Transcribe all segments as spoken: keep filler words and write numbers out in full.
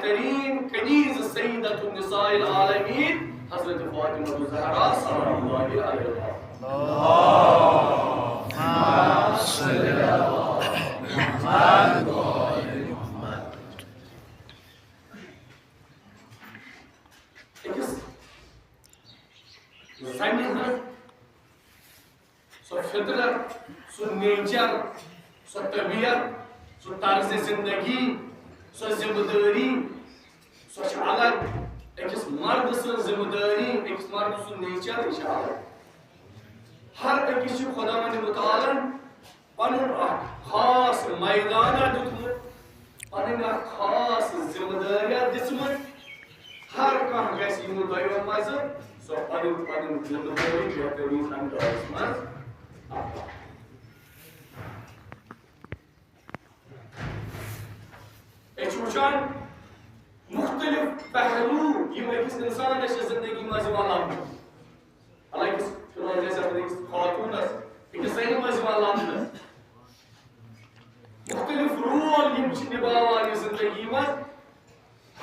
ترین کنیز سیدۃ النساء العالمین حضرت فاطمہ الزہرا سلام اللہ علیہا۔ أکِس زنہِ ہٕنٛز سۄ فطرت، سُہ نیچر، سۄ طبیعت، سُہ طرز زندگی، سۄ ذمہ دٲری، سۄ چھِ الگ۔ أکِس مردٕ سٕنٛز ذمہ دٲری، أکِس مردٕ سُنٛد نیچر، یہِ چھِ الگ۔ ہر أکِس چھِ خۄداوندِ مُتعالن پنُن اکھ خاص میدانہ دیُتمُت، پنٕنۍ اکھ خاص ذمہٕ دٲریہ دِژمٕژ۔ ہر کانٛہہ گژھِ یِمو دۄیو منٛزٕ سۄ پنٕنۍ پنٕنۍ ذمہٕ دٲری بہتریٖن اندازس منٛز ادا۔ أسۍ چھِ وٕچھان مُختٔلِف پہلو یِم أکِس اِنسانَس چھِ زِندگی منٛز یِوان لَبنہٕ۔ حالانکہِ فی الحال چھِ أسۍ اَتھ أکِس خاتوٗنَس، أکِس زَنہِ منٛز یِوان لَبنہٕ۔ مُختٔلِف رول یِم چھِ نِباوان یہِ زِندگی منٛز،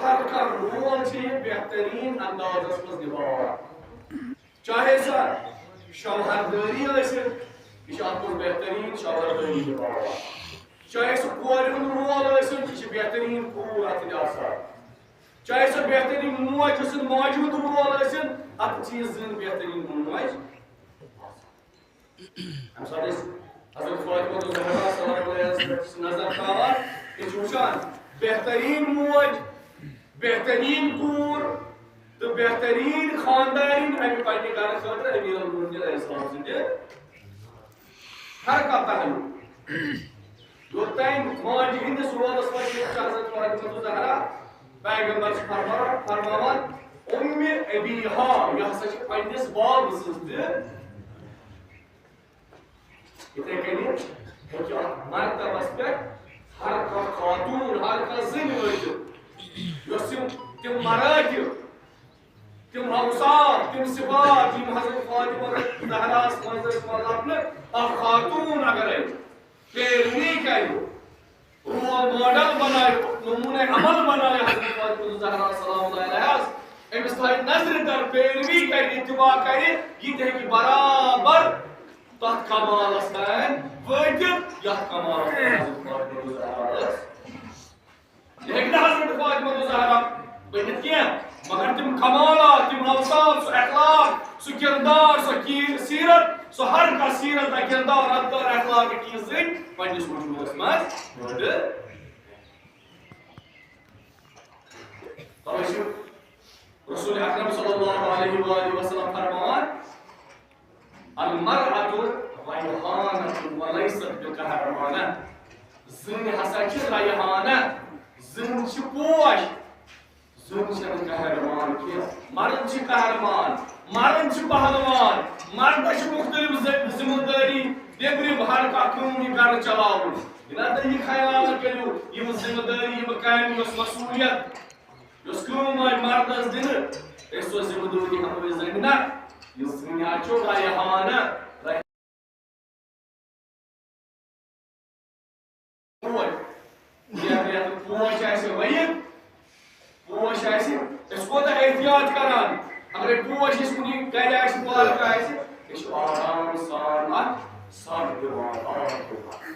ہر کانٛہہ رول چھِ یہِ بہتریٖن اندازَس منٛز نِباوان۔ چاہے سۄ شوہردٲری ٲسِن، یہِ چھِ اَتھ منٛز بہتریٖن شوہردٲری نِباوان۔ چاہے سُہ کورِ ہُنٛد رول ٲسِن، یہِ چھِ بہتریٖن کوٗر اَتھ آسان۔ چاہے سۄ بہتریٖن موج ٲسِن، ماجہِ ہُنٛد رول ٲسِن، اَتھ چھِ یہِ زٔنۍ بہتریٖن موج۔ اَمہِ ساتہٕ أسۍ حضرت فاطمہ تہٕ زہرا صلی اللہ علیہ وسلم پٮ۪ٹھ چھِ نظر تھاوان، أسۍ چھِ وٕچھان بہتریٖن موج، بہتریٖن کوٗر تہٕ بہتریٖن خاندارِنۍ اَمہِ پننہِ گرٕ خٲطرٕ امیر المومنین علیہ السلام سٕنٛدِ ہر کانٛہہ پہلو۔ یوٚتام ماجہِ ہٕنٛدِس رولس منٛز چھِ حضرت فاطمہ زہرا پیغمبر چھِ فرما-، فرماوان، اُمِّ ابیہا، یہِ ہسا چھِ پننِس باب سٕنٛز تہِ۔ یِتھے کٔنۍ ہیٚکہِ اَتھ مرتبس پٮ۪ٹھ ہر کانٛہہ خاتوٗن، ہر کانٛہہ زٔنۍ وٲتِتھ، یۄس یِم تِم مراتب، تِم اوصاف، تِم صفات، یِم حضرت فاطمہ زہراہَس منٛز ٲسۍ یِوان لبنہٕ، اکھ خاتوٗن اگرے پیروی کرِ، رول ماڈل بنایہِ، نمونہ عمل بنایہِ حضرت فاطمہ زہرا سلام اللہ علیہَس، أمِس تھایہِ نظرِ تل، پیروی کرِ، اتباع کرِ، یہِ تہِ ہیٚکہِ برابر تتھ کمالس تام وٲتِتھ، یتھ کمالس تام حضرت فاطمہ زہرا ٲس۔ یہِ ہیٚکہِ نہٕ حضرت فاطمہ زہرا بٔنِتھ کینٛہہ، مگر تِم کمالات، تِم اوصاف، سُہ اخلاق، سُہ کردار، سۄ کی-، سیرت، سُہ ہر کانٛہہ سیرت تہٕ کردار، رفتار، اخلاق، چیٖز زٔنۍ پننِس وجودس منٛز پٲدٕ۔ توے چھُ رسول اکرم صلی اللہ علیہ وآلہ وسلم فرماوان، المرأة ریحانة ولیست بقهرمانة۔ زٔنۍ ہسا چھِ ریحانہ، زٔنۍ چھِ پوش، زٔنۍ چھَنہٕ قہرمان کینٛہہ۔ مرد چھِ قہرمان، مرد چھِ پہلوان، مردس چھِ مُختٔلِف ذ-، ذمہٕ دٲری، نیٚبرِم ہر کانٛہہ کٲم یہِ گرٕ چلاوُن۔ ییٚلہِ ہسا یہِ خیال کٔرِو، یِم ذمہٕ دٲری، یِم کامہِ، یۄس مسؤلیت، یۄس کٲم آیہِ مردس دِنہٕ، أسۍ سۄ ذمہٕ دٲری ہٮ۪مو أسۍ زٔنۍ نہ۔ یہِ زٔنۍ ہا چھو ریحانہ، پوش۔ یتھ، یتھ پوش آسہِ ؤیِتھ، پوش آسہِ، أسۍ کوٗتاہ احتیاط کران۔ اگرے پوش أسۍ کُنہِ گرِ آسہِ، پارک آسہِ، أسۍ چھِ آرام سان اتھ سگ دِوان، آب دِوان۔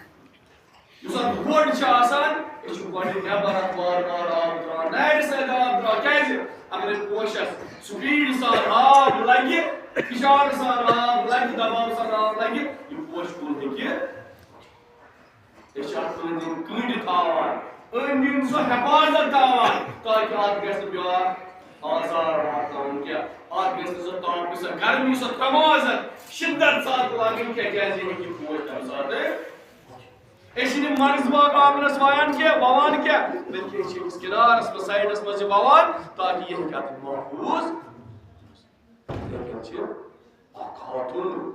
یُس اتھ گۄڈ چھُ آسان، أسۍ چھِ گۄڈٕ نٮ۪بر اتھ وارٕ وارٕ آب ترٛاوان، نارِ سۭتۍ آب ترٛاوان۔ کیازِ؟ اگرے پوشس سپیڈ سان آب لگہِ، فشار سان آب لگہِ، دباو سان آب لگہِ، یہِ پوشہِ کُل ہیٚکہِ أسۍ چھِ اَتھ أنٛدۍ أنٛدۍ کٔنٛڈۍ تھاوان، أنٛدۍ أنٛدۍ سُہ حفاظت تھاوان، تاکہِ اَتھ گژھِ نہٕ بیٛاکھ آزار واتناوُن کینٛہہ، اَتھ گژھِ نہٕ سۄ تاپہٕ، سۄ گرمی، سۄ تمازت، شدت ساتہٕ لگٕنۍ کینٛہہ، کیٛازِ یہِ ہیٚکہِ پوش تَمہِ ساتہٕ۔ أسۍ چھِنہٕ یِم مرٕژ باغ آنٛگنَس وایان کینٛہہ، وَوان کینٛہہ، بلکہِ أسۍ چھِ أمِس کِنارَس منٛز، سایڈَس منٛز یہِ وَوان، تاکہِ یہِ ہیٚکہِ اَتھ محفوٗظ۔ یِتھَے کٔنۍ چھِ اَکھ خاتوٗن،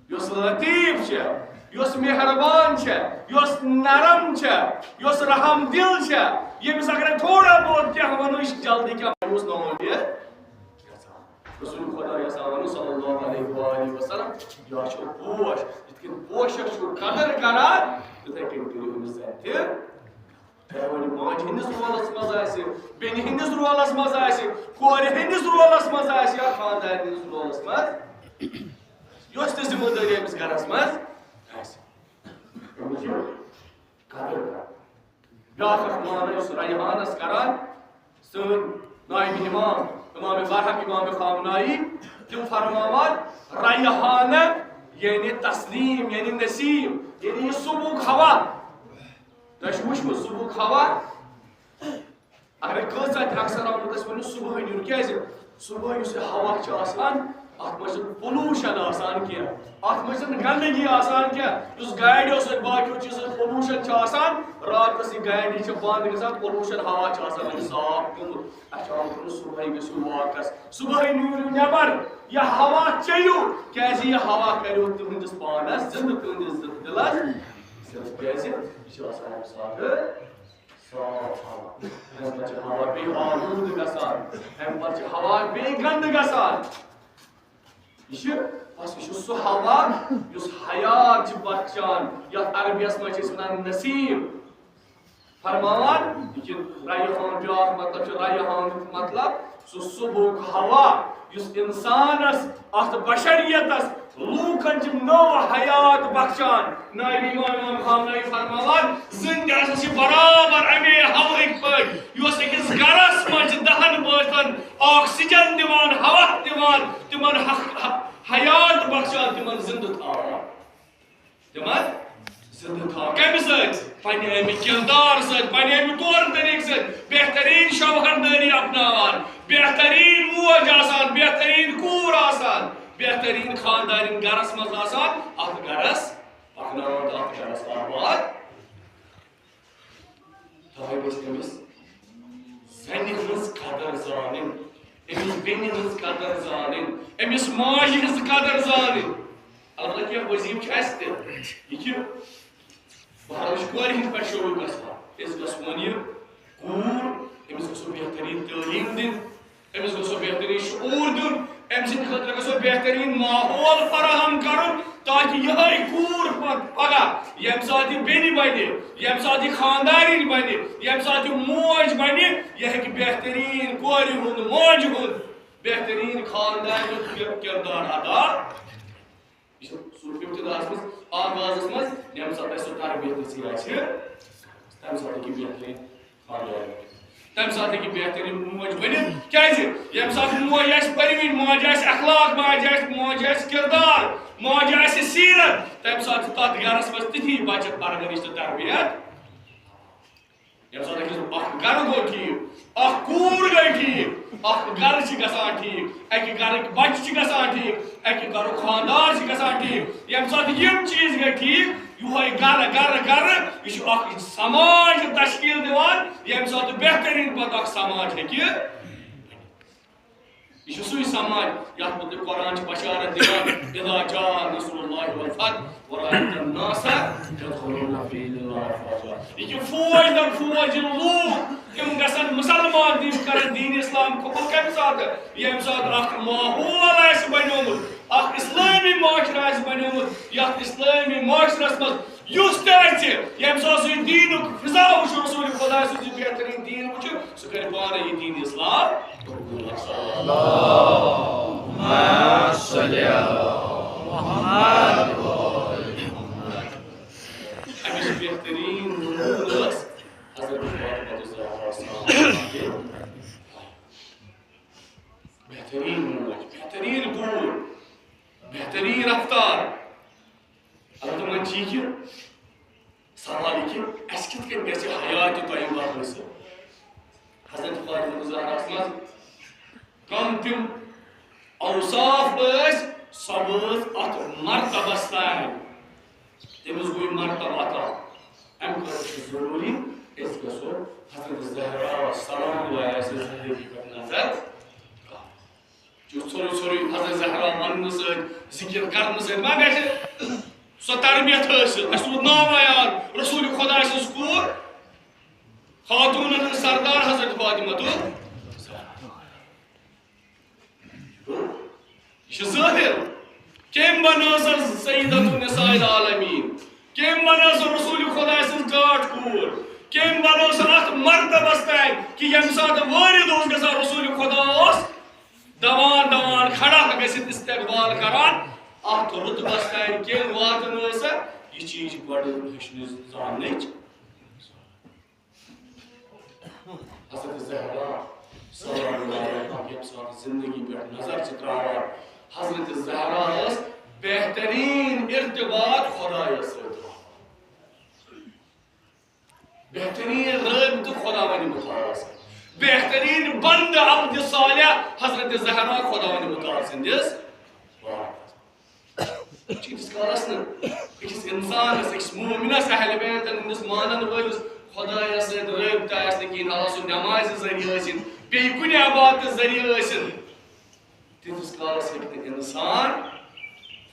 یۄس لطیف چھےٚ، یۄس مہربان چھےٚ، یۄس نرم چھےٚ، یۄس رحم دل چھےٚ، ییٚمِس اگر تھوڑا بہت کینٛہہ وَنو، یہِ چھِ جلدی کیٛاہ مایوس نہ ہوگی گژھان۔ رسول خدا یَژھان وَنُن صلی اللہ علیہ وآلہ وسلم، یہِ چھُ پوش، یِتھ کٔنۍ پوشَس چھُ قدر کران، تِتھَے کٔنۍ کٔرِو أمِس زَنہِ تہِ۔ چاہے وۄنۍ ماجہِ ہٕنٛدِس رولس منٛز آسہِ، بیٚنہِ ہٕنٛدِس رولس منٛز آسہِ، کورِ ہٕنٛدِس رولس منٛز آسہِ یا خانٛدارِ ہٕنٛدِس رولس منٛز، یۄس تہِ ذمہٕ دٲری أمِس گرس منٛز آسہِ، أمِس چھِ قدر کرٕنۍ۔ بیٛاکھ اکھ معنی یُس ریحانس کران، سٲنۍ نایب امام، امام برحق، امام خامنائی، تِم فرماوان، ریحانہ یعنی تسنیم، یعنی نسیم، یعنی یہِ صبحُک ہوا۔ تۄہہِ چھُ وٕچھمُت صبحُک ہوا؟ اگر کٲژاہ تہِ اکثر آمُت اَسہِ ؤنِو صبحٲے نیُن، کیٛازِ؟ صبحٲے یُس یہِ ہوا چھُ آسان، اَتھ منٛز چھُنہٕ pollution آسان کینٛہہ، اَتھ منٛز چھَنہٕ گندگی آسان کینٛہہ۔ یُس گاڑیو سۭتۍ باقیو چیٖزو pollution چھُ آسان، راتَس یہِ گاڑِ چھِ بنٛد گژھان، pollution ہوا چھُ آسان وۄنۍ صاف گوٚمُت۔ اَسہِ چھُ آمُت ونُن صبحٲے گٔژھِو walk-س، صبحٲے نیٖرِو نٮ۪بر، یہِ ہوا چیٚیِو، کیٛازِ یہِ ہوا کَریو تُہٕنٛدِس پانَس زِنٛدٕ، تُہٕنٛدِس دِلَس زِنٛدٕ۔ کیٛازِ یہِ چھُ آسان اَمہِ ساتہٕ صاف ہوا۔ اَمہِ پَتہٕ چھِ ہوا بیٚیہِ آلوٗدٕ گژھان، اَمہِ پَتہٕ چھِ ہوا بیٚیہِ گنٛدٕ گژھان۔ یہِ چھِ، بس، یہِ چھُ سُہ ہوا یُس حیات چھِ بخشان، یَتھ عربیَس منٛز چھِ أسۍ وَنان نسیم۔ فرماوان، یہِ چھِ ریحان، بیٛاکھ مطلب چھُ ریحانُک مطلب، سُہ صبحُک ہوا یُس اِنسانَس، اَتھ بشریتَس، لوٗکَن چھِ نٔو حیات بخشان۔ نبی امام امام خامنائی فرماوان، زٔنۍ تہِ ہسا چھِ برابر اَمے ہوہٕکۍ پٲٹھۍ، یۄس أکِس گرَس منٛز چھِ دَہَن بٲژَن oxygen دِوان، ہوا دِوان، تِمَن ح-، ح-، حیات بخشان، تِمَن زِنٛدٕ تھاوان۔ تِمَن زِنٛدٕ تھاوان۔ کَمہِ سۭتۍ؟ پننہِ اَمہِ کِردار سۭتۍ، پننہِ اَمہِ طور طریٖقہٕ سۭتۍ۔ بہتریٖن شوہردٲری اپناوان، بہتریٖن موج آسان، بہتریٖن کوٗر آسان، بہتریٖن خانٛدارِنۍ گرَس منٛز آسان، اَتھ گرَس پَکناوان تہٕ اَتھ گرَس آباد۔ تَوَے گٔژھ أمِس زَنہِ ہٕنٛز قدر زانٕنۍ، أمِس بیٚنہِ ہٕنٛز قدر زانٕنۍ، أمِس ماجہِ ہٕنٛز قدر زانٕنۍ۔ البتہ کینٛہہ وظیٖفہٕ چھِ اَسہِ تہِ۔ یہِ چھِ بہرحال، یہِ چھُ کورِ ہِنٛدِ پٮ۪ٹھ شروٗع گژھان۔ أسۍ گژھون یہِ کوٗر، أمِس گژھو بہتریٖن تعلیٖم دِنۍ، أمِس گژھو بہتریٖن شعوٗر دیُن، أمۍ سٕنٛدِ خٲطرٕ گژھو بہتریٖن ماحول فراہم کرُن، تاکہِ یِہوٚے کوٗر پتہٕ پگاہ ییٚمہِ ساتہٕ یہِ بیٚنہِ بنہِ، ییٚمہِ ساتہٕ یہِ خانٛدارِنۍ بنہِ، ییٚمہِ ساتہٕ یہِ موج بنہِ، یہِ ہیٚکہِ بہتریٖن کورِ ہُنٛد، ماجہِ ہُنٛد، بہتریٖن خانٛدارِ ہُنٛد کِر-، کِردار ادا۔ یہِ چھُ سورُے ابتداہَس منٛز، آغازَس منٛز، ییٚمہِ ساتہٕ اَسہِ سُہ تربیت دِژٕے آسہِ، تَمہِ ساتہٕ ہیٚکہِ بہتریٖن خانٛدار بٔنِتھ۔ تَمہِ ساتہٕ ہیٚکہِ بہتریٖن موج بٔنِتھ۔ کیٛازِ؟ ییٚمہِ ساتہٕ موج آسہِ پٔرۍوٕنۍ، ماجہِ آسہِ اخلاق، ماجہِ آسہِ، ماجہِ آسہِ کِردار، ماجہِ آسہِ سیٖرت، تَمہِ ساتہٕ چھُ تَتھ گَرَس منٛز تِتھی بَچَت پَرؤرِش تہٕ تربیت۔ ییٚمہِ ساتہٕ أکِس اکھ گرٕ گوٚو ٹھیٖک، اکھ کوٗر گٔے ٹھیٖک، اکھ گرٕ چھِ گژھان ٹھیٖک، اَکہِ گرٕکۍ بچہِ چھِ گژھان ٹھیٖک، اَکہِ گرُک خانٛدار چھِ گژھان ٹھیٖک۔ ییٚمہِ ساتہٕ یِم چیٖز گٔے ٹھیٖک، یِہوٚے گرٕ، گرٕ، گرٕ، یہِ چھُ اکھ سماج تشکیٖل دِوان، ییٚمہِ ساتہٕ بہتریٖن پتہٕ اکھ سماج ہیٚکہِ۔ یہِ چھُ سُے سماج یتھ مُتعلق قرآن چھُ بشارت دِوان، "اذا جاء نصر الله والفتح ورأيت الناس يدخلون في دين الله أفواجا۔" یہِ کہِ فوج در فوج، یِم لوٗکھ، تِم گژھن مُسلمان، تِم کرن دین اسلام قبول۔ کمہِ ساتہٕ؟ ییٚمہِ ساتہٕ اکھ ماحول آسہِ بنیومُت، اکھ اسلٲمی معاشرٕ آسہِ بنیومُت، یتھ اسلٲمی معاشرس منز یُس تہِ آسہِ، ییٚمہِ ساتہٕ سُہ یہِ دیٖنُک فضا وٕچھِ، رسول خۄداے سُنٛد یہِ بہتریٖن دیٖن وٕچھِ، سُہ کرِ پانَے یہِ دیٖن اسلام قبوٗل۔ اللهم صل على محمد۔ أمِس بہتریٖن نموٗنہٕ ٲس حضرت فاطمہ الزہرا۔ بہتریٖن موج، بہتریٖن کوٗر، بہتریٖن رفتار۔ البتہ وۄنۍ چھِ یہِ کہِ سوال یہِ کہِ اَسہِ کِتھ کٔنۍ گژھِ حیاتِ طیبہ حٲصِل؟ حضرت فاطمہ زہراہَس منٛز کم تِم اوصاف ٲسۍ، سۄ وٲژ اَتھ مرتبس تام۔ تٔمِس گوٚو یہِ مرتبہ عطا۔ اَمہِ خٲطرٕ چھُ ضروٗری أسۍ گژھو حضرت زہرا سلام اللہ علیہا سٕنٛز زندگی پٮ۪ٹھ نظر۔ یُس ژھوٚرُے ژھوٚرُے حضرت زہرا وننہٕ سۭتۍ، ذکر کرنہٕ سۭتۍ ما گژھِ سۄ تربیت حٲصِل؟ اَسہِ روٗد ناو یاد، رسول خۄدا سٕنٛز کوٗر، خاتوٗنن ہٕنٛز سردار حضرت فاطمہ تہٕ یہِ چھُ ظٲہِر۔ کٔمۍ بنٲو سۄ سیدۃ النساء العالمین؟ کٔمۍ بنٲو سۄ رسول خۄداے سٕنٛز ٹاٹھ کوٗر؟ کٔمۍ بنوو سُہ اتھ مرتبس تام کہِ ییٚمہِ ساتہٕ وٲرِد اوس گژھان رسول خدا اوس دوان دوان کھڑا گٔژھِتھ استقبال کران، اتھ رتبس تام کٔمۍ واتنٲو سۄ؟ یہِ چیٖز چھِ گۄڈٕ ہیٚچھنٕچ زاننٕچ۔ حضرت زہرا صلی اللہ علیہ وسلم ییٚمہِ ساتہٕ زندگی پٮ۪ٹھ نظر چھِ تراوان، حضرت زہرا ٲس بہترین ارتباط خدایس سۭتۍ۔ بہترین رٲبطہٕ خداوند متعال سۭتۍ۔ بہترین بندٕ عبد صالح حضرت زہرا خداوند متعال سٕنٛدِس بارس۔ چھِ ییٖتِس کالس نہٕ أکِس انسانس، أکِس مومنس، اہل بیتن ہٕنٛدِس مانن وٲلِس خدایس سۭتۍ رٲبطہٕ آسہِ نہٕ کِہیٖنۍ، حالانکہ سُہ نمازِ ذٔریعہٕ ٲسِن، بیٚیہِ کُنہِ عبادتہٕ ذٔریعہٕ ٲسِن، تیٖتِس کالس ہیٚکہِ نہٕ انسان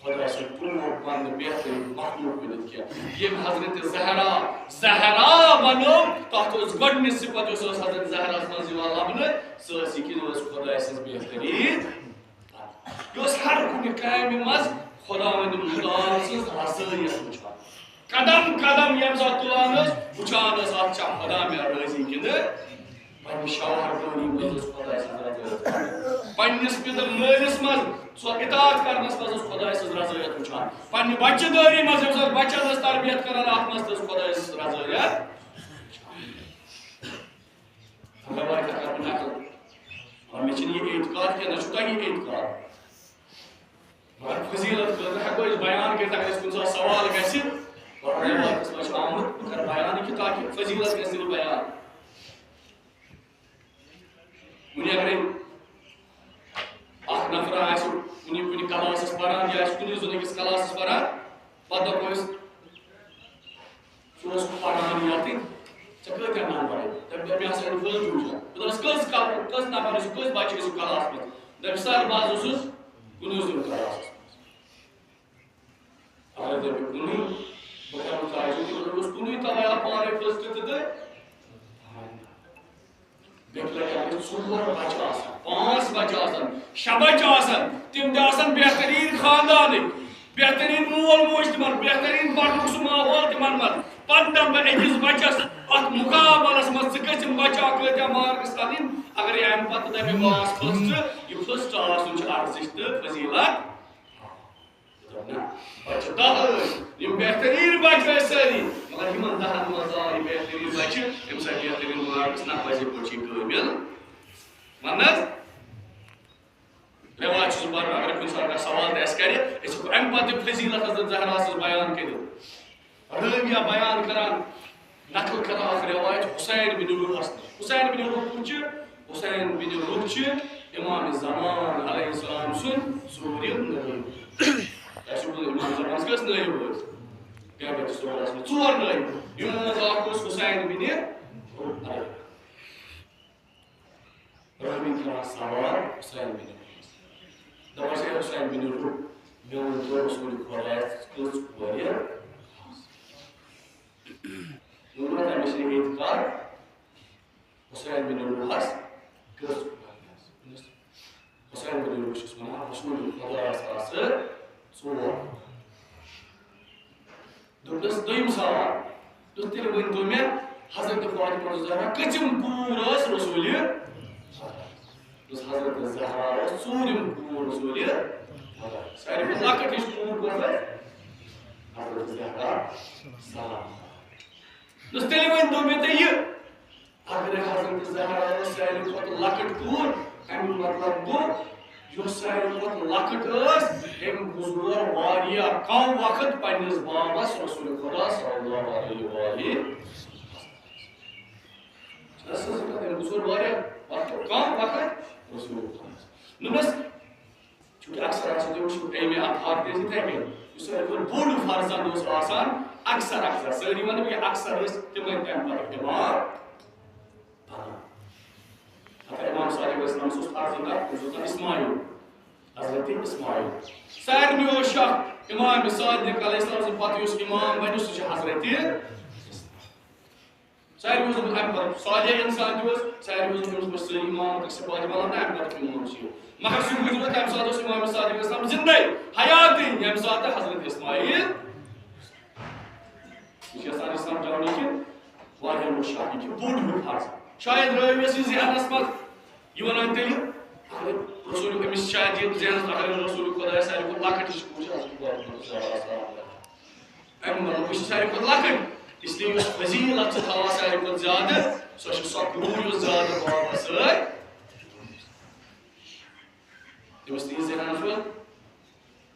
خۄداے سُنٛد ٹوٹھ بنٛد بہترین مخلوق بٔنِتھ کینٛہہ۔ ییٚمۍ حضرت زہرا، زہرا بنوو، تتھ اوس گۄڈٕنِچ صفت یۄس ٲس حضرت زہراہس منٛز یِوان لبنہٕ، سۄ ٲس یہِ کہِ یہِ ٲس خۄداے سٕنٛز بہتریٖن۔ یہِ اوس ہر کُنہِ کامہِ منٛز خۄداوند مُتعال سٕنٛز رضٲیت وٕچھان۔ قدم قدم ییٚمہِ ساتہٕ تُلان ٲس، وٕچھان ٲس، اتھ چھا خۄدا مےٚ رٲضی کِنہٕ؟ پننہِ شوہردٲری منٛز ٲس خۄداے سٕنٛز رضٲیت۔ پننِس پِتر مٲلِس منٛز سۄ اطاعت کرنس منٛز ٲس خۄداے سٕنٛز رضٲیت وٕچھان۔ پننہِ بچہٕ دٲری منٛز ییٚمہِ ساتہٕ بچن ٲس تربیت کران، اتھ منٛز تہِ ٲس خۄداے سٕنٛز رضٲیت۔ مگر وۄنۍ کیٛاہ کرٕ بہٕ نقل؟ مگر مےٚ چھِنہٕ یہِ اعتقاد کینٛہہ، نہ چھُ تۄہہِ یہِ اعتقاد۔ مگر فضیلت خٲطرٕ ہٮ۪کو أسۍ بیان کٔرِتھ، اگر اَسہِ کُنہِ ساتہٕ سوال گژھِ، قرآن پاکس منٛز چھُ آمُت، بہٕ کرٕ بیان یہِ کہِ تاکہِ فضیلت گژھِ نہٕ بیان۔ وۄنۍ اگرے اکھ نفر آسہِ کُنہِ، کُنہِ کلاسس پران یا آسہِ کُنہِ زوٚن أکِس کلاسس پران، پتہٕ دپو أسۍ، سُہ اوس پران یتٕے، ژےٚ کۭتیاہ نمبر آیہِ؟ دپہِ، مےٚ ہسا أنۍ فلٲنۍ ٹیوٗشن۔ بہٕ دپس، کٔژ کل-، کٔژ نفر ٲسِو، کٔژ بچہِ ٲسِو کلاسس منٛز؟ دپہِ، سر، بہٕ حظ اوسُس کُنوُہمہِ کلاسس منٛز۔ اگر دپہِ کُنُے، بہٕ کرٕ نہٕ تعجب کینٛہہ، بہٕ اوسُس کُنُے، توے آو پانے فسٹ تہٕ تہٕ۔ بیٚکہِ لٹہِ اگر ژور بچہِ آسن، پانٛژھ بچہِ آسن، شےٚ بچہِ آسن، تِم تہِ آسن بہتریٖن خاندانٕکۍ، بہتریٖن مول موج تِمن، بہتریٖن پرنُک سُہ ماحول تِمن منٛز۔ پتہٕ دپہٕ بہٕ أکِس بچس، اتھ مقابلس منٛز ژٕ کٔژِم بچہِ آکھ، کۭتیاہ مارکس انٕنۍ، اگر یہِ امہِ پتہٕ دپہِ بہٕ آس فسٹ، یہِ فسٹ آسُن چھُ ارزش تہٕ فضیلت۔ دوٚپ، نہ، بچہِ دَہ ٲسۍ، یِم بہتریٖن بچہِ ٲسۍ سٲری، مگر یِمن دَہن منٛز آو یہِ بہتریٖن بچہِ، ییٚمہِ ساتہٕ بہتریٖن مارکس نہ پزِ پٲٹھۍ چھِ قٲبِل۔ وَن حظ، رٮ۪واج چھُس بہٕ پَران، اگر کُنہِ ساتہٕ کانٛہہ سوال تہِ اَسہِ کَرِ، أسۍ ہٮ۪کو اَمہِ پتہٕ تہِ فضیلت حضرت زہرا سٕنٛز بیان کٔرِتھ۔ رٲویہ بیان کران، نقل کران اکھ روایت حسین بن روحس نِش۔ حسین بن روح کُس چھُ؟ حسین بن روح چھُ امام زمان علیہ السلام سُنٛد ژوٗرِم نٲیِب۔ تۄہہِ چھُو بوٗزمُت امام زمانس کٔژ نٲیِب ٲسۍ؟ غیبت صغراہس منٛز ژور نٲیِب۔ یِمو منٛز اکھ اوس حسین بن روح۔ رٲوی کران سوال حسین بن روحس۔ دپان چھِ، "اے حسین بن روح، مےٚ ؤنۍ تو رسول خۄدایَس کٔژ کورِ آسہٕ؟" ووٚنمَس، "أمِس چھِ اعتقاد حسین بن روحس کٔژ کورِ آسہٕ؟" حسین بن روح چھُس وَنان، "رسول خۄدایَس آسہٕ ژور۔" دوٚپنَس دوٚیِم سوال، دوٚپُس، "تیٚلہِ ؤنۍ تو مےٚ، حضرت فاطمہ زہرا کٔژِم کوٗر ٲس رسول؟" دوٚپُس، "حضرت زہرا ٲس ژوٗرِم کوٗر رسول۔ ساروی کھۄتہٕ لۄکٕٹ ہِش کوٗر کۄس ٲس؟" حضرت زہرا سلام۔ دوٚپُس، "تیٚلہِ ؤنۍ تو مےٚ تُہۍ یہِ، اگرے حضرت زہرا ٲس ساروی کھۄتہٕ لۄکٕٹ کوٗر، اَمیُک مطلب گوٚو، یۄس ساروی کھۄتہٕ لۄکٕٹ ٲس، أمۍ گُزور واریاہ کم وقت پننِس بابس رسول خدا صلی اللہ علیہ وآلہ وسلم۔ أمۍ گُزور واریاہ وقت، کم وقت رسول خدا۔ دوٚپمَس، چونکہ اکثر آسہِ تُہۍ وٕچھِو، اَمہِ اطہار تہِ ٲسۍ یِتھَے کٔنۍ۔ یُس ساروی کھۄتہٕ بوٚڑ فرزند اوس آسان، اکثر، اکثر، سٲری وَنہٕ بہٕ یہِ، اکثر ٲسۍ تِمَے تَمہِ پَتہٕ دٮ۪ماغ بَنان۔ اگر امام صادق علیہ السلام اوس فرزند اکھ، تٔمِس اوس ناو اسماعیل، حضرت اسماعیل۔ سارنٕے اوس شک، امام صادق علیہ السلام سٕنٛدِ پتہٕ یُس امام بنہِ، سُہ چھُ حضرت ساروی اوس دوٚپمُت، اَمہِ پتہٕ صالح اِنسان تہِ اوس، ساروی اوس دوٚپمُت، سٲری امام تہٕ صفات بناوان، اَمہِ پتہٕ کیوں امام چھُ یہِ؟ مگر سُہ گُزریو، تَمہِ ساتہٕ اوس امام صادق علیہ السلام زِندَے، حیاتٕے، ییٚمہِ ساتہٕ حضرت اسماعیل، یہِ چھُ یَژھان اسلام ترٛاوُن کِنہٕ؟ واریاہ لُکھ چھِ اَتھ یہِ کہِ بوٚڑ ہیوٗ فرض۔ شاید رٲوِس یہِ ذہنَس منٛز، یہِ وَنان تیٚلہِ، اگر رسول، أمِس شاید یہِ ذہنَس منٛز، اگر رسول خۄداے ساروی کھۄتہٕ لۄکٕٹ چھِ، کُس چھِ اَتھ کھۄتہٕ زیادٕ آسان؟ اَمہِ مطلب، بہٕ چھُس ساروی کھۄتہٕ لۄکٕٹ، اس لیے یُس فضیٖلت چھِ تھاوان ساروی کھۄتہٕ زیادٕ، سۄ چھِ سۄ کوٗر، یۄس زیادٕ بابَس سۭتۍ۔ تٔمِس تہِ یہِ ذہنَس منٛز۔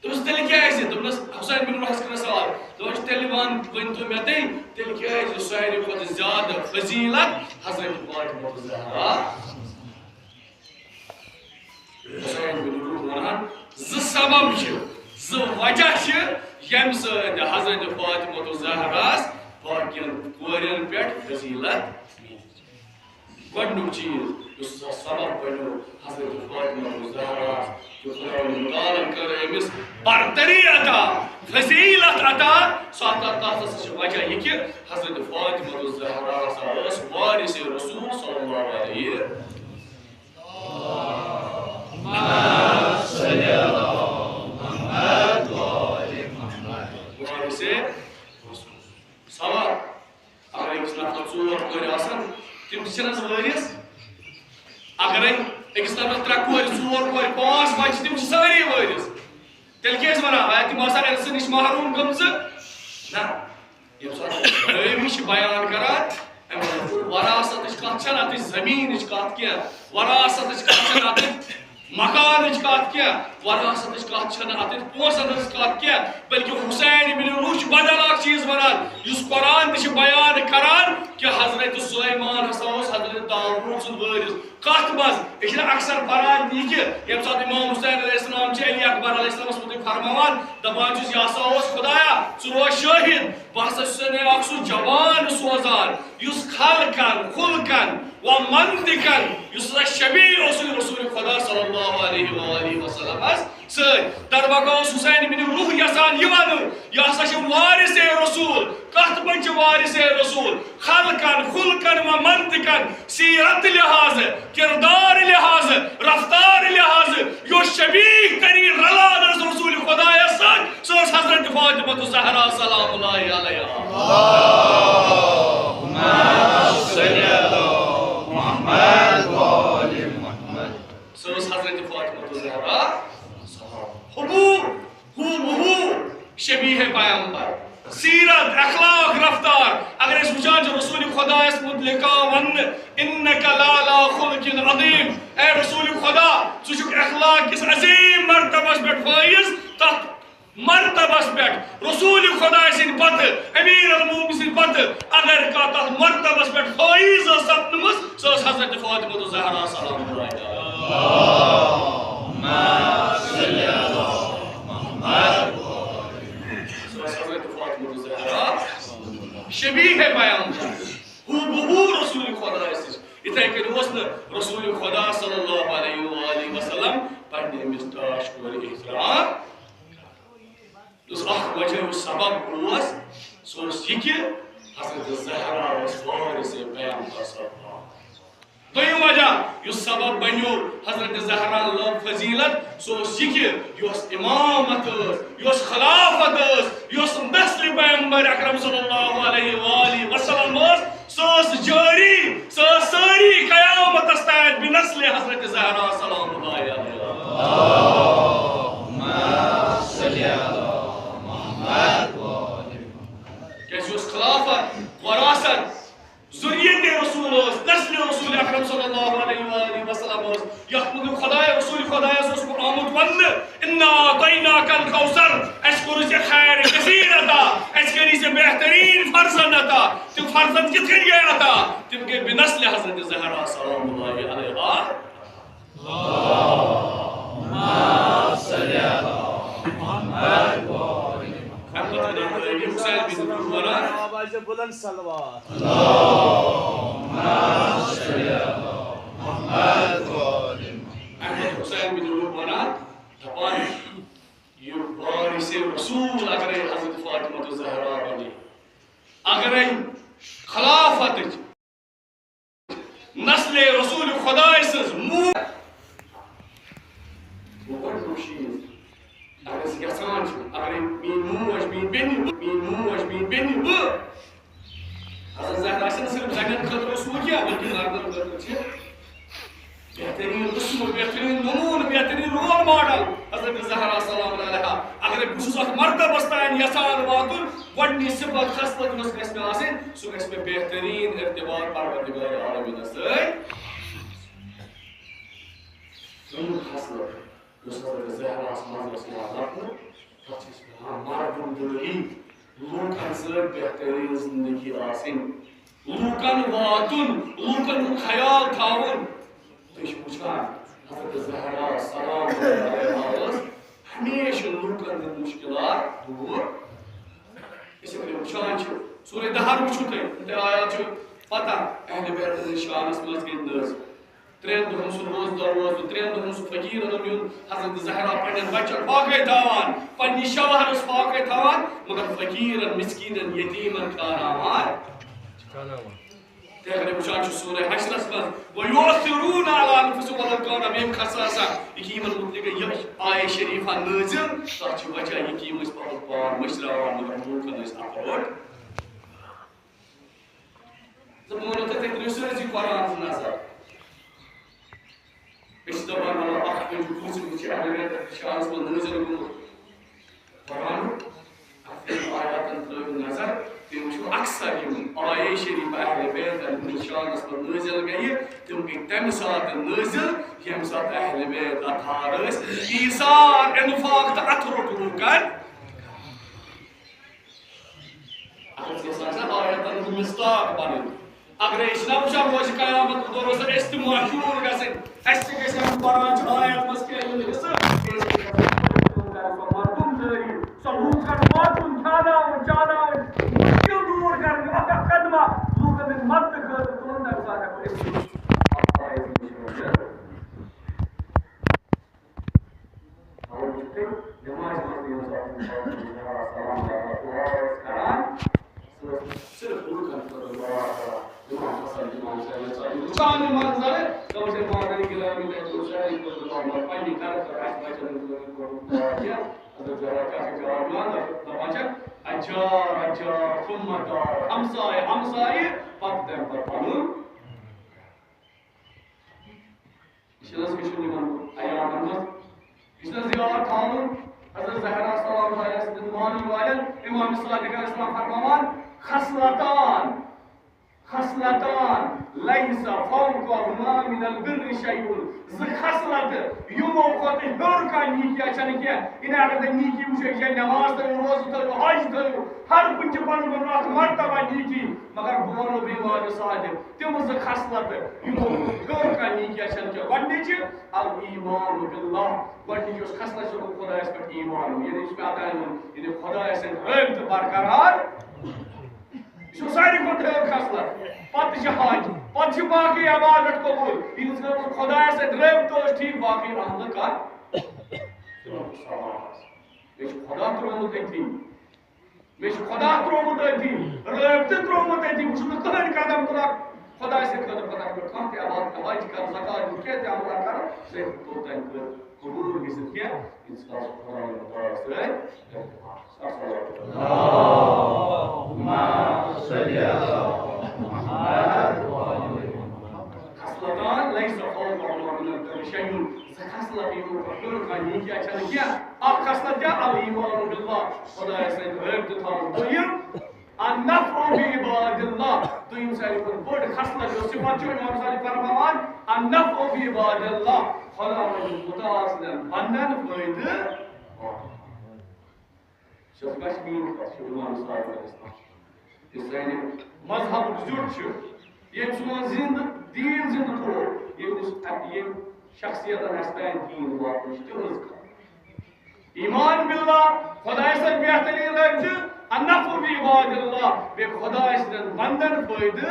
دوٚپُس، "تیٚلہِ کیٛازِ؟" دوٚپنَس، حسین بن روحس کٔرنَس سوال۔ دوٚپُس، "تیٚلہِ وَن، ؤنۍ تو مےٚ تُہۍ، تیٚلہِ کیٛازِ یُس ساروی کھۄتہٕ زیادٕ فضیلت حضرت فاطمہ زہرا؟" حسین بن روح وَنان، زٕ سبب چھِ، زٕ وجہ چھِ، ییٚمہِ سۭتۍ حضرت فاطمہ زہراہَس باقین کورٮ۪ن پٮ۪ٹھ فضیلت میلہِ۔ گۄڈٕنیُک چیٖز، یُس سا سبب بنیو حضرت فاطمہ الزہراہَس، کہ خداوند متعالن کٔر أمِس برتری عطا، فضیلت عطا، سُہ عطا، تَتھ ہسا چھِ وجہ یہِ کہ حضرت فاطمہ الزہرا ہسا ٲس وارث رسول صلی اللہ علیہ۔ وارث رسول۔ سوال، اگر أکِس نفرس ژور کورِ آسن، تِم تہِ چھِنہٕ حظ وٲرِث؟ اگرے أکِس نفرس ترٛےٚ کورِ، ژور کورِ، پانٛژھ بچہِ، تِم چھِ سٲری وٲرِث۔ تیٚلہِ کیٛازِ ونان، آیا تِم آسن أمۍ سٕے نِش محروم گٔمژٕ؟ نہ۔ ییٚمہِ ساتہٕ رٲوی چھِ بیان کران، اَمہِ وراثتٕچ کتھ چھَنہٕ اَتٕچ زٔمیٖنٕچ کتھ کینٛہہ، وراثتٕچ کتھ چھَنہٕ اَتٕچ مکانٕچ کتھ کینٛہہ، وراثتٕچ کتھ چھنہٕ اتھ پونٛسن ہٕنٛز کتھ کینٛہہ، بلکہ حسین ابن روح چھُ بدل اکھ چیز ونان، یُس قرآن تہِ چھُ بیان کران کہ حضرت سلیمان ہسا اوس حضرت داوود سُنٛد وٲرث۔ کتھ منٛز؟ أسۍ چھِنہٕ اکثر پران تہِ یہِ کہ ییٚمہِ ساتہٕ امام حسین علیہ السلام چھِ علی اکبر علیہ السلامس مُتعلق فرماوان، دپان چھُس، "یہِ ہسا اوس خدایا، ژٕ روز شٲہد، بہٕ ہسا چھُسے نہٕ اکھ سُہ جوان سوزان یُس خلقن، خلقن و منطقن، یُس ہسا شبیہ اوس رسول خدا صلی اللہ علیہ وآلہ وسلمس سۭتۍ۔" دربکا اوس حسین بن روح یژھان یہِ ونُن، یہِ ہسا چھُ وارث رسول۔ کتھ منٛز چھُ وارث رسول؟ خلقن، خلقن و منطقن، سیرت لحاظ، کردار لحاظ، رفتار لحاظ، یۄس شبیہ ترین رلان ٲس رسول خدایس سۭتۍ، سۄ ٲس حضرت فاطمہ زہرا سلام اللہ علیہا۔ اللہم صل علی محمد و آل محمد۔ سۄ ٲس حضرت فاطمہ زہرا۔ ہُہ بہُو، ہُہ بہُو شبیہ پیغمبر۔ سیرت، اخلاق، رفتار۔ اگر أسۍ وٕچھان چھِ رسول خدایس متعلق آو وننہٕ، "انک لعلی خلق عظیم"، اے رسول خدا، ژٕ چھُکھ اخلاق کِس عظیم مرتبس پٮ۪ٹھ فٲیز۔ تتھ مرتبس پٮ۪ٹھ رسول خدا سٕنٛدِ پتہٕ، امیر المومنین سٕنٛدِ پتہٕ اگر کانٛہہ تتھ مرتبس پٮ۪ٹھ فٲیز ٲس سپدمٕژ، سۄ ٲس حضرت فاطمہ زہرا سلام اللہ علیہا۔ سۄ ٲس حضرت فاطمہ زہرا شبیہ پیغمبر، ہُہ بہُو رسول خدا سٕنٛز۔ یِتھے کٔنۍ اوس نہٕ رسول خدا صلی اللہ علیہ وآلہ وسلم پننہِ أمِس ٹاٹھۍ کورِ احترام۔ یُس اکھ وجہ، یُس سبب اوس، سُہ اوس یہِ کہِ حضرت زہرا ٲس وارث پیغمبر صلی اللہ علیہ وسلم۔ دوٚیِم وجہ، یُس سبب بنیو حضرت زہرا لٔب فضیلت، سُہ اوس یہِ کہِ یۄس امامت ٲس، یۄس خلافت ٲس، یۄس نسل پیغمبر اکرم صلی اللہ علیہ وآلہ وسلم ٲس، سۄ ٲس جٲری، سۄ ٲس سٲری قیامتس تام بنسل حضرت زہرا سلام اللہ علیہا۔ کیازِ یۄس خلافت، وراثت، ذریت رسول ٲس، نسل رسول اکرم صلی اللہ علیہ وآلہ وسلم ٲس، یتھ متعلق خدای، رسول خدایس اوس آمُت وننہٕ، "انا اعطیناک الکوثر"، اسہِ کوٚرُے ژےٚ خیر کثیر عطا، اسہِ کٔری ژےٚ بہترین فرزند عطا۔ تِم فرزند کِتھ کٔنۍ گٔے عطا؟ تِم گٔے بنسل حضرت زہرا سلام اللہ علیہا۔ اَمہِ پتہٕ وَنان حسین بن عمران۔ آواز بلند صلوات۔ اَمہِ پتہٕ حسین بن عمران وَنان، دَپان، یہِ وارث رسول اگرے حضرت فاطمہ زہرا بنہِ، اگرے خلافتٕچ نسل رسول خدای سٕنٛز مو-، گوٚو گۄڈٕنیُک چیٖز، اگر أسۍ یژھان چھِ، اگر میٛٲنۍ موج، میٛٲنۍ بیٚنہِ، میٛٲنۍ موج، میٛٲنۍ بیٚنہِ، بہٕ، حضرت زہرا چھنہٕ صرف زنٮ۪ن خٲطرٕ اصوٗل کینٛہہ، بلکہِ مردن خٲطرٕ چھِ بہترین اصوٗل، بہترین نموٗنہٕ، بہترین رول ماڈل حضرت زہرا سلام علیہا۔ اگرے بہٕ چھُس اتھ مرتبس تام یژھان واتُن، گۄڈٕنِچ صفت خصلت یۄس گژھِ مےٚ آسٕنۍ، سُہ گژھِ مےٚ بہترین ارتباط پروردگار عالمینس سۭتۍ۔ گۄڈٕنیُک خصلت یۄس حضرت زہراہس منٛز ٲس یِوان لبنہٕ، تتھ چھِ أسۍ ونان مردم دٲری، لوٗکن سۭتۍ بہترین زندگی آسٕنۍ، لوٗکن واتُن، لوٗکن ہُنٛد خیال تھاوُن۔ تُہۍ چھِو وٕچھان، حضرت زہرا سلام اللہ علیہا ٲس ہمیشہِ لوٗکن ہٕنٛدۍ مُشکلات دوٗر۔ أسۍ ییٚلہِ وٕچھان چھِ، سورہ دہر وٕچھِو تُہۍ، تۄہہِ آیات چھِ پتہ، اہل بیت ہٕنٛدِس شانس منٛز گٔے نٔژ۔ ترٛٮ۪ن دۄہن سُہ روزٕ دروازٕ، ترٛٮ۪ن دۄہن سُہ فقیٖرن ہُنٛد حضرت زہرا پننٮ۪ن بچن فاقے تھاوان، پننِس شوہرس فاقے تھاوان، مگر فقیٖرن، مسکیٖنن، یتیٖمن کھیٛاوناوان۔ کھیٛاوناوان۔ تُہۍ اگرے وٕچھان چھِو سورہ حشرس منٛز، وَيُؤْثِرُونَ عَلَىٰ أَنفُسِهِمْ وَلَوْ كَانَ بِهِمْ خَصَاصَةٌ، یہِ کہِ یِمن مُتعلق یہِ آیہ شریفہ نٲزِل، تتھ چھِ وجہ یہِ کہِ یِم ٲسۍ پنُن پان مٔشراوان، مگر لوٗکن ٲسۍ اَتھ روٚٹ۔ تہٕ بہٕ وَنو تۄہہِ، تُہۍ کٔرِو سٲرسٕے قرآنَس نظر۔ أسۍ چھِ دَپان، مطلب، اَکھ پٲٹھۍ پوٗژِمُت چھُ اہل بیت شانَس منٛز نٲزِل گوٚمُت۔ قرآنُک اَتھ یِم آیاتَن ترٛٲوِو نظر، تُہۍ وٕچھِو اکثر یِم آیے شریف اہل بیتَن ہٕنٛدِس شانَس منٛز نٲزِل گٔیہِ، تِم گٔے تَمہِ ساتہٕ نٲزِل، ییٚمہِ ساتہٕ اہل بیت اطہار ٲسۍ، ایثار، انفاق تہٕ اَتھٕ روٚٹ لوٗکَن۔ اگر ژےٚ سا چھا آیاتن ہُنٛد مصداق بنٕنۍ، اگرے أسۍ نہ وٕچھو روزِ قیامت دۄہ روزو أسۍ تہِ مشہوٗر گژھٕنۍ، اَسہِ تہِ گژھِ اَمہِ قرآن چہِ آیت منٛز کینٛہہ یُن حصہٕ، کیٛازِ کہِ مردم دٲری، سۄ لوٗکن واتُن، کھیٛاناوُن، چاناوُن، مُشکِل دوٗر کرٕنۍ، اکھ اکھ قدمہ لوٗکن ہٕنٛدِ مدتہٕ خٲطرٕ تُلُن، تَمہِ ساتہٕ ہٮ۪کو أسۍ اَتھ آیتہِ نِش وٲتِتھ۔ اَوَے چھُ تۄہہِ نٮ۪مازِ منٛز تہِ ییٚمہِ ساتہٕ اِنسان سُنٛد دُعا سلام دعا دُعا اوس کران، سُہ اوس صرف لوٗکن خٲطرٕ دُعا کران۔ اِمام حسن، اِمام حسین ٲسۍ آسان وٕچھان یِم منظر، تِم ٲسۍ پانہٕ ؤنۍ گِلٲومٕتۍ، اَسہِ اوس سارنٕے خٲطرٕ دُعا، مگر پننہِ گرٕ خٲطرٕ اَسہِ بچن ہٕنٛدِ خٲطرٕ کوٚرمُت دُعا کینٛہہ۔ حضرت زہرا کیٛاہ چھِ جواب دِوان؟ دَپان چھِ، اجار، اجار، ثم دار، ہمسایہِ، ہمسایہِ، پتہٕ تَمہِ پتہٕ پنُن۔ یہِ چھُنہٕ حظ وٕچھُن یِمن ایامن منٛز، یہِ چھُنہٕ حظ یاد تھاوُن، حضرت زہرا سلام اللہ علیہا سٕنٛدٮ۪ن مانن والٮ۪ن، امام صادق علیہ السلام فرماوان، خصلتان، خصلتان، لیس فوقہما من البر شیء، زٕ خصلت، یِمو کھۄتہٕ ہیوٚر کانٛہہ نیٖکیا چھنہٕ کینٛہہ۔ یعنی اگر تُہۍ نیٖکی وٕچھو، یہِ چھےٚ نٮ۪ماز تھٲیِو، روزٕ تھٲیِو، حج تھٲیِو، ہر کُنہِ چھِ پنُن پنُن اکھ مرتبہ نیٖکی، مگر بہٕ ونو بیٚیہِ واریاہ صادق، تِم زٕ خصلتہٕ، یِمو ہیوٚر کانٛہہ نیٖکیا چھَنہٕ کینٛہہ۔ گۄڈٕنِچ، الایمان باللہ۔ گۄڈٕنِچ یۄس خصلت چھِ، خۄدایَس پٮ۪ٹھ ایمان۔ یعنی یُس مےٚ اوتام ووٚن، یعنی خۄدایَس سۭتۍ رٲبطہٕ برقرار۔ یہِ چھُ ساروی کھۄتہٕ ہیوٚر خصلت۔ پَتہٕ چھِ حج، پَتہٕ چھِ باقٕے عبادت قبوٗل۔ ییٚلہِ ژٕ خۄدایَس سۭتۍ رٲبطہٕ اوس ٹھیٖک، باقٕے عملہٕ کَر؟ مےٚ چھُ خۄدا ترٛوومُت أتھی۔ مےٚ چھُ خۄدا ترٛوومُت أتی، رٲبطہٕ ترٛوومُت أتی، بہٕ چھُس نہٕ کٕہٕنۍ قدم تُلان خۄداے سٕنٛدِ خٲطرٕ، پَتہٕ اگر کانٛہہ تہِ عبادت، حج کَرٕ، زکات دِمہٕ، کینٛہہ تہِ عمل کَرٕ، سُہ ہیٚکہِ توٚتام کٔرِتھ، قبوٗل گٔژھِتھ کینٛہہ، ییٖتِس کالَس خۄداے مُتعال سۭتۍ۔ اللہم صل علی محمد و آل محمد۔ خصلتان لیس فوقہما من البر شیء۔ زٕ خصلت یِمو پٮ۪ٹھ ہیوٚر کانٛہہ نیٖکیا چھَنہٕ کینٛہہ۔ اکھ خصلت کیٛاہ؟ الايمان بالله، خۄدایَس سۭتۍ رٲبطہٕ تھاوُن۔ دوٚیِم، النفع بعباد الله۔ دوٚیِم ساروی کھۄتہٕ بٔڑ خصلت یۄس صفت چھِ، اِمام صادق فرماوان، النفع بعباد الله، خۄداوند مُتعال سٕنٛدٮ۪ن بندن فٲیدٕ واتُن۔ چھِ حظ کشمیٖری کَتھ چھِ اِمام صادق علیہ السلام۔ یُس سانہِ مذہبُک زیُٹھ چھُ، ییٚمۍ سون زِندٕ، دیٖن زِندٕ تھوٚو، ییٚمۍ یُس اَتہِ ییٚمۍ شخصیتَن اَسہِ تام دیٖن واتنٲو چھِ، تِہٕنٛز کَتھ۔ ایمان باللہ، خۄدایَس سۭتۍ بہتریٖن رٲبطہٕ، النفع بعباد الله، بیٚیہِ خۄدایَس سٕنٛدٮ۪ن بنٛدَن فٲیدٕ۔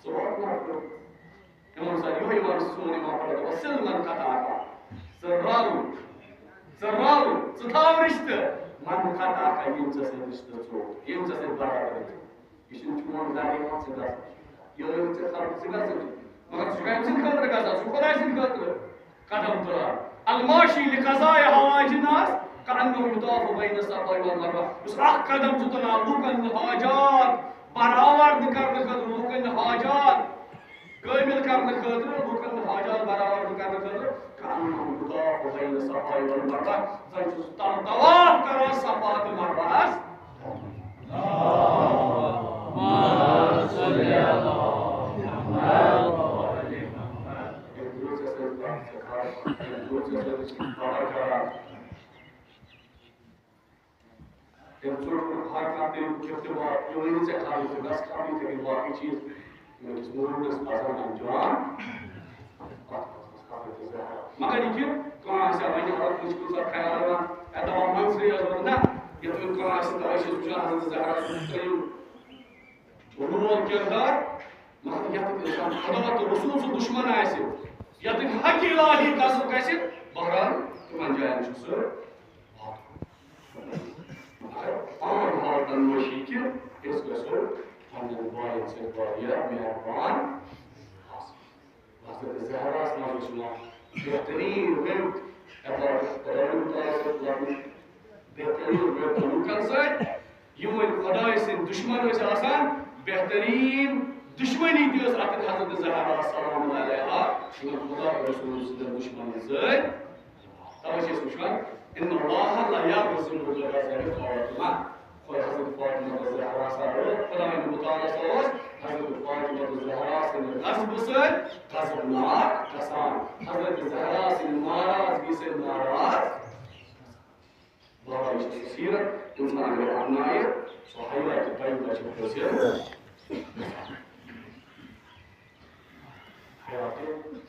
سُہ واتناو۔ اِمام صٲب، یِہوٚے وَن سون اِمام پَرٕ، وَصِل من قطعك۔ ژٕ رَل، ژٕ رَل، ژٕ تھاو رِشتہٕ۔ من قطعك، ییٚمۍ ژےٚ سۭتۍ رِشتہٕ ژوٚٹ، ییٚمۍ ژےٚ سۭتۍ برابری ژٔج۔ یہِ چھُنہٕ چون گَرٕ یِوان، ژٕ گژھ۔ یہِ ٲسۍ ژےٚ خبر، ژٕ گژھ۔ مگر ژٕ چھُکھ أمۍ سٕنٛدِ خٲطرٕ گژھان، ژٕ چھُکھ خۄداے سٕنٛدِ خٲطرٕ قدم تُلان۔ الماشي لقضاء حوائج الناس كأنه يطاف بين الصفا والمروة۔ یُس اکھ قدم چھُ تُلان لوٗکن ہٕنٛدۍ حاجات برابر برآورد کرنہٕ خٲطرٕ لوٗکن ہٕنٛدۍ حاجات کٲمِل کرنہٕ خٲطرٕ، لوٗکن ہٕنٛدۍ حاجات برآورد کرنہٕ خٲطرٕ، کأنهم يطاف بين الصفا والمروة، زن چھُ سُہ تم طواف کران صفا تہٕ مروہس۔ تٔمۍ ژوٚٹ کوٚر ہر کانٛہہ تٔمۍ کھیوٚت تہِ باقٕے، یِم ؤنۍ ژےٚ کھاوٕنۍ چھِ، گژھ کھاوٕنۍ، ژےٚ گٔے باقٕے چیٖز۔ یِم أکِس موٗڈَس پَزَن اَنجام۔ مگر یہِ کہِ کانٛہہ آسہِ ہا وۄنۍ اَلگ، کُنہِ چھُ کُنہِ ساتہٕ خیال یِوان، اے دَپان منٛزٕے یوت نہ، یَتھ وۄنۍ کانٛہہ آسہِ، تَوَے چھِ أسۍ وٕچھان حضرت زہرا سُنٛد ترٛیٚیِم رول کِردار، مگر یَتھ اِنسان خدا تہٕ رسول سُنٛد دُشمن آسہِ، یَتھ حق الٰہی قصد گژھِ، بہرحال تِمَن جایَن چھُ سُہ واتُن۔ مگر عام حالتن منٛز چھِ یہِ کہِ أسۍ گژھو پننٮ۪ن بایَن سۭتۍ واریاہ مہربان آسٕنۍ۔ حضرت زہراہَس منٛز اوس یِوان بہتریٖن رٔٹۍ عبادت خۄدایَن تعالیٰ سۭتۍ لَبنہٕ، بہتریٖن رٔٹۍ لوٗکَن سۭتۍ، یِم وۄنۍ خۄدایہِ سٕنٛدۍ دُشمن ٲسۍ آسان، بہتریٖن دُشمنی تہِ ٲس اَتٮ۪ن حضرت زہرا سلام اللہ علیہا یِمَن خۄدا تہٕ رسول سٕنٛدٮ۪ن دُشمنَن سۭتۍ۔ تَوَے چھِ أسۍ وٕچھان، إن الله لا يغضب لغضب فاطمة۔ خۄدا حضرت فاطمہ تہٕ زہرا سا ٲس خۄدایَن مُتعالہ سا اوس حضرت فاطمہ تہٕ زہرا سٕنٛدِ غضبہٕ سۭتۍ غضبناک گژھان۔ حضرت زہرا سٕنٛدِ ناراضگی سۭتۍ ناراض۔ بہرحال، یہِ چھِ سُہ سیٖرت، اِنسان اگر اپنایہِ، سُہ حیاتِ طیبہ چھِ حٲصِل۔ حیاتِ طیبہ۔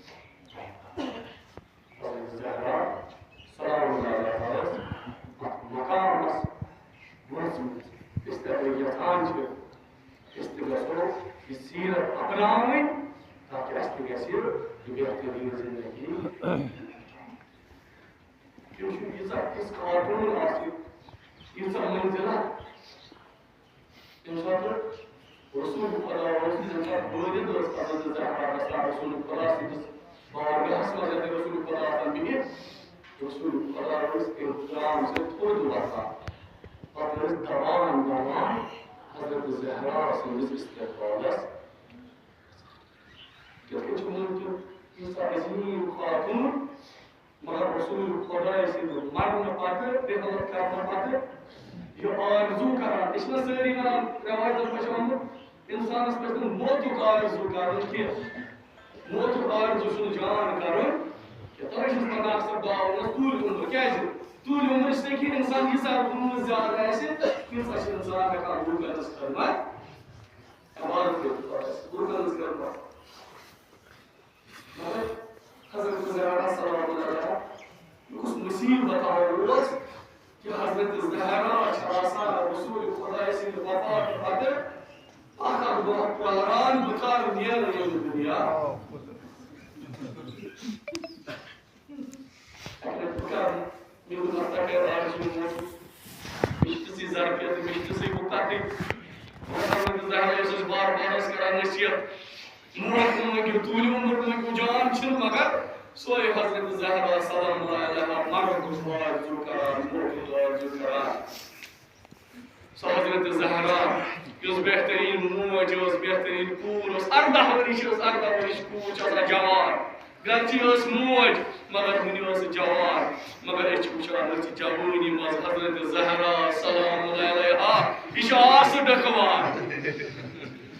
حضرت زہرا سلام اللہ علیہا ٲس اَتھ مقامَس وٲژمٕژ۔ أسۍ تہِ اگر یَژھان چھِ، أسۍ تہِ گژھو یہِ سیٖرت اپناوٕنۍ، تاکہِ اَسہِ تہِ گژھِ یہِ بہتریٖن زندگی۔ تٔمۍ چھُ ییٖژاہ تِژھ خاتوٗن آسہِ، ییٖژاہ منزلہ۔ ییٚمہِ ساتہٕ رسول خۄدا اوس، ییٚمہِ ساتہٕ بٲرِد ٲس حضرت زہرا گژھان رسول خۄدا سٕنٛدِس بارگاہَس منٛز، ییٚتہِ رسول خۄدا آسان بِہِتھ، رسول خۄدا ٲسۍ احترام سۭتۍ تھوٚد وۄتھان۔ پَتہٕ ٲسۍ دَبان دَبان حضرت زہرا سٕنٛدِس استقبالَس۔ یِتھ کٔنۍ چھُ ووٚنمُت کہِ ییٖژاہ عظیٖم خاتوٗن، مگر رسول خۄداے سٕنٛدِ مرنہٕ پتہٕ، رحلت کرنہٕ پتہٕ، یہِ آرزو کران۔ أسۍ چھِنہ سٲری ونان، رٮ۪وایتن منٛز چھِ ووٚنمُت، انسانس پزِ نہٕ موتُک آرزو کرُن کینٛہہ۔ موتُک آرزو چھُنہٕ جان کرُن کینٛہہ۔ توے چھُس ونان اکثر دعا ونس طوٗلہِ عمر۔ کیازِ؟ طوٗلہِ عمر چھِ کہِ انسان ییٖژاہ وٲنٛس زیادٕ آسہِ، تیٖژاہ چھُ انسان ہٮ۪کان لوٗکن ہٕنٛز خدمت، عبادت کٔرِتھ۔ لوٗکن ہٕنٛز خدمت۔ مگر حضرت زہرا سلام اللہ علیہا، یہِ کُس مصیبت اوس کہِ حضرت زہرا چھِ آسان رسول خۄداے سٕنٛدِ وفات پتہٕ اکھ اکھ دۄہ پراران، بہٕ کر نیرٕ ییٚمہِ دُنیا۔ اَکہِ لَٹہِ بہٕ کَرٕ، مےٚ دوٚپ، اَتھ تَکرار چھُ یِوان۔ مےٚ چھِ تِژٕے ظرفیت، مےٚ چھِ تِژٕے وُقعتٕے۔ مگر حضرت زہرا یۄس اَسہِ بار بار ٲس کَران نصیحت، موت مٔنٛگِو، طوٗلہِ عمر مٔنٛگِو، جان چھِنہٕ، مگر سۄے حضرت زہرا سلام اللہ علیہا مرنُک آرزو کَران، موتُک آرزو کَران۔ سۄ حضرت زہرا، یۄس بہتریٖن موج ٲس، بہتریٖن کوٗر ٲس، اَرداہ ؤرِش ٲس، اَرداہ ؤرِش کوٗر چھِ آسان جوان۔ گرچہِ ٲس موج، مگر وُنہِ ٲس سۄ جوان۔ مگر أسۍ چھِ وٕچھان، أسۍ چھِ جوٲنی منٛز حضرت زہرا سلام اللہ علیہا، یہِ چھِ آسہٕ ڈکھوان۔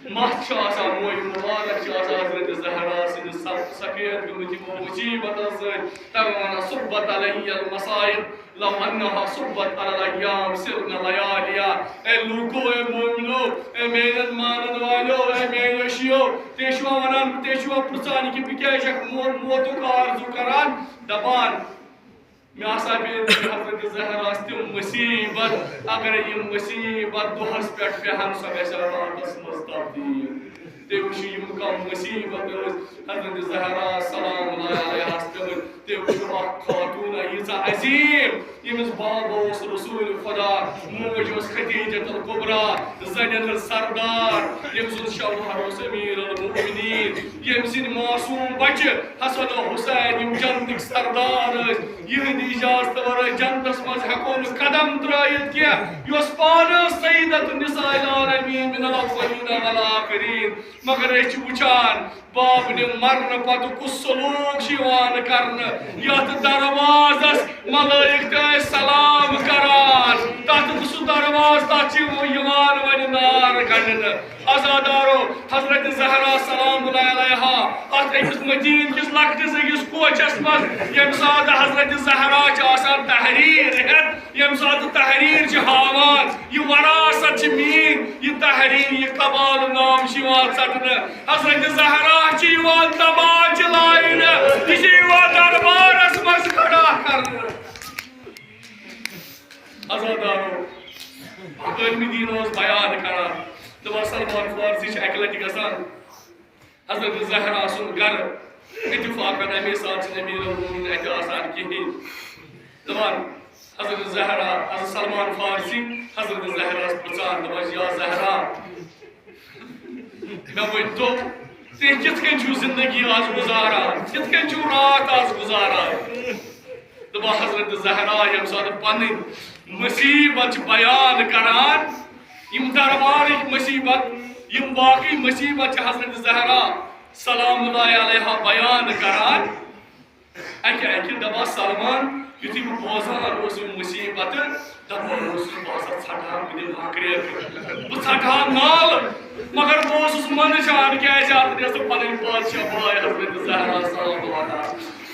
مَس چھُ آسان، موج مُبارک چھِ آسان حضرت زہرا سٕنٛدِ سف-، سفید گٔمٕتۍ یِمو مُصیٖبتو سۭتۍ۔ تَوے وَنان، صُبَّتْ عَلَيَّ الْمَصَائِبُ لَوْ أَنَّهَا صُبَّتْ عَلَى الْأَيَّامِ صِرْنَ لَيَالِيَا۔ اے لوٗکو، اے مومنو، اے میانٮ۪ن مانن والیو، اے میانیو شِیو، تُہۍ چھِوا ونان، تُہۍ چھِوا پرژھان کہِ بہٕ کیازِ چھَکھ مو-، موتُک آرزو کران؟ دپان، مےٚ ہسا پیٚیہِ حضرت زہراہس تِم مصیبت، اگرے یِم مصیبت دۄہس پٮ۪ٹھ پیٚہن، سۄ گژھِ راتس منٛز تبدیٖل۔ تُہۍ وٕچھِو، یِم کم مُصیٖبت ٲسۍ حضرت زہرا سلام اللہ علیہَس پٮ۪ٹھ۔ تُہۍ وٕچھِو، اکھ خاتوٗن ییٖژاہ عظیٖم، ییٚمِس باب اوس رسول خدا، موج ٲس خدیجۃ الکبریٰ، زنٮ۪ن ہٕنٛز سردار، ییٚمۍ سُنٛد شوہر اوس امیر المؤمنین، ییٚمۍ سٕنٛدۍ معصوٗم بچہِ حسن و حسین، یِم جنتٕکۍ سردار ٲسۍ، یِہنٛدِ اجازتہٕ ورٲے جنتس منٛز ہٮ۪کو نہٕ قدم ترٲیِتھ کینٛہہ۔ یۄس پانہٕ ٲس سیدۃ النساء العالمین من الاولین والآخرین، مگر أسۍ چھِ وٕچھان، باب نہِ مرنہٕ پتہٕ کُس سلوک چھُ یِوان کرنہٕ، یتھ دروازس ملائک تہِ ٲسۍ سلام کران، تتھ سُہ دروازٕ، تتھ چھِ یِوان وۄنۍ نار گنڈنہٕ۔ عزادارو، حضرت زہرا سلام اللہ علیہا، اتھ أکِس مدیٖنہٕ کِس لۄکٹِس أکِس کوچس منٛز، ییٚمہِ ساتہٕ حضرت زہرا چھِ آسان تحریر ہٮ۪تھ، ییٚمہِ ساتہٕ تحریر چھِ ہاوان، یہِ وراثت چھِ میٛٲنۍ، یہِ تحریر، یہِ قبالہٕ نامہٕ چھِ یِوان ژٹنہٕ۔ حضرت زہرا چھِ یِوان تماچہِ لاینہٕ، یہِ چھِ یِوان دربارس منٛز کھڑا کرنہٕ۔ عزادارو، عالمِ دیٖن اوس بیان کران، دپان سلمان فارسی چھِ اکہِ لٹہِ گژھان حضرت زہرا سُنٛد گرٕ، اتفاقاً امی ساتہٕ چھِنہٕ امیر المومنین اتہِ آسان کِہیٖنۍ۔ دپان حضرت زہرا، حضرت سلمان فارسی، حضرت زہراہس پرژھان، دپان، یا زہرا، مےٚ ؤنۍ تو، تُہۍ کِتھ کٔنۍ چھِو زندگی آز گُزاران؟ کِتھ کٔنۍ چھِو راتھ آز گُزاران؟ دپان حضرت زہرا، ییٚمہِ ساتہٕ پنٕنۍ مصیبت چھِ بیان کران، یِم دربارٕکۍ مصیبت، یِم باقٕے مصیبت چھِ حضرت زہرا سلام اللہ علیہا بیان کران۔ اکہِ اکہِ دپان سلمان، یُتھُے بہٕ بوزان اوسُس یِم مصیبتہٕ، دپان اوسُس بہٕ ہسا ژھٹہٕ ہا، بہٕ دِمہٕ ہا کرٛیکہٕ، بہٕ ژھٹہٕ ہا نالہٕ، مگر بہٕ اوسُس منٛدچھان، کیازِ اتھ ٲس نہٕ پنٕنۍ پادشاہ باے حضرت زہرا سلام اللہ علیہا۔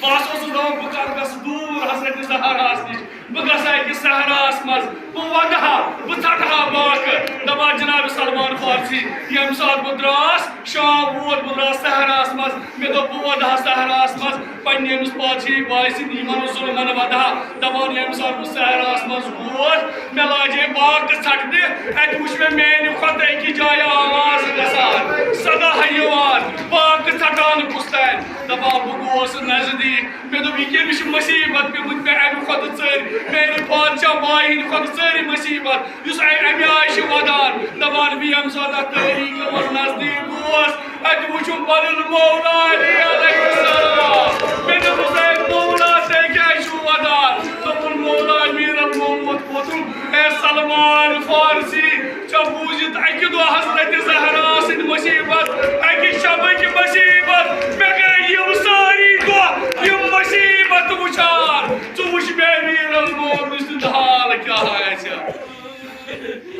بہٕ ہسا اوسُس دپان، بہٕ کر گژھٕ دوٗر حضرت زہراہس نِش، بہٕ گژھٕ أکِس صحراہس منٛز، بہٕ ودٕ ہا، بہٕ ژٹہٕ ہا باقہٕ۔ دپان جناب سلمان فارسی، ییٚمہِ ساتہٕ بہٕ درٛاس، شام ووت، بہٕ درٛاس صحراہس منٛز، مےٚ دوٚپ، بہٕ ودٕ ہا صحراہس منٛز، پننہِ أمِس پادشاہی باے سٕنٛدِ یِمن ظُلمن ودٕ ہا۔ دپان ییٚمہِ ساتہٕ بہٕ صحراہس منٛز ووت، مےٚ لاجے باقہٕ ژٹنہِ، اتہِ وُچھ مےٚ میانہِ کھۄتہٕ أکِس جایہِ آواز گژھان، صدا یِوان، باقہٕ ژٹان کُس تانۍ۔ دپان بہٕ گوس نزدیٖک، مےٚ دوٚپ، یہِ کٔمِس چھِ مصیبت پیٚمٕژ؟ مےٚ اَمہِ کھۄتہٕ ژٔرۍ، میٛانہِ بادشاہ باے ہٕنٛدِ کھۄتہٕ ژٔرۍ مصیبت، یُس اَ-، اَمہِ آیہِ چھِ وَدان۔ دَپان بہٕ ییٚمہِ ساتہٕ اَتھ تٲریٖخ منٛز نزدیٖک گوس، اَتہِ وُچھُم پَنُن مولا علی علیہ السلام۔ مےٚ دوٚپُس، اے مولا، تُہۍ کیٛازِ چھِو وَدان؟ دوٚپُن، مولا امیر المومنین ووٚتھُن، اے سلمان فارسی، ژےٚ بوٗزِتھ اَکہِ دۄہ حضرت زہرا سٕنٛدۍ مصیبت، اَکہِ شبٕکۍ مصیبت، مےٚ گٔے یِم سٲری دۄہ یِم مصیبت وٕچھان۔ ژٕ وٕچھ مےٚ امیر المومنین سُنٛد حال کیٛاہ آسہِ۔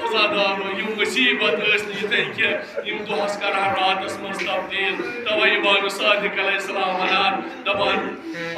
عزادارو، یِم مصیبت ٲسۍ نہٕ یِتھے کینٛہہ، یِم دۄہس کران راتس منٛز تبدیٖل۔ توے امام صادق علیہ السلام ونان، دپان،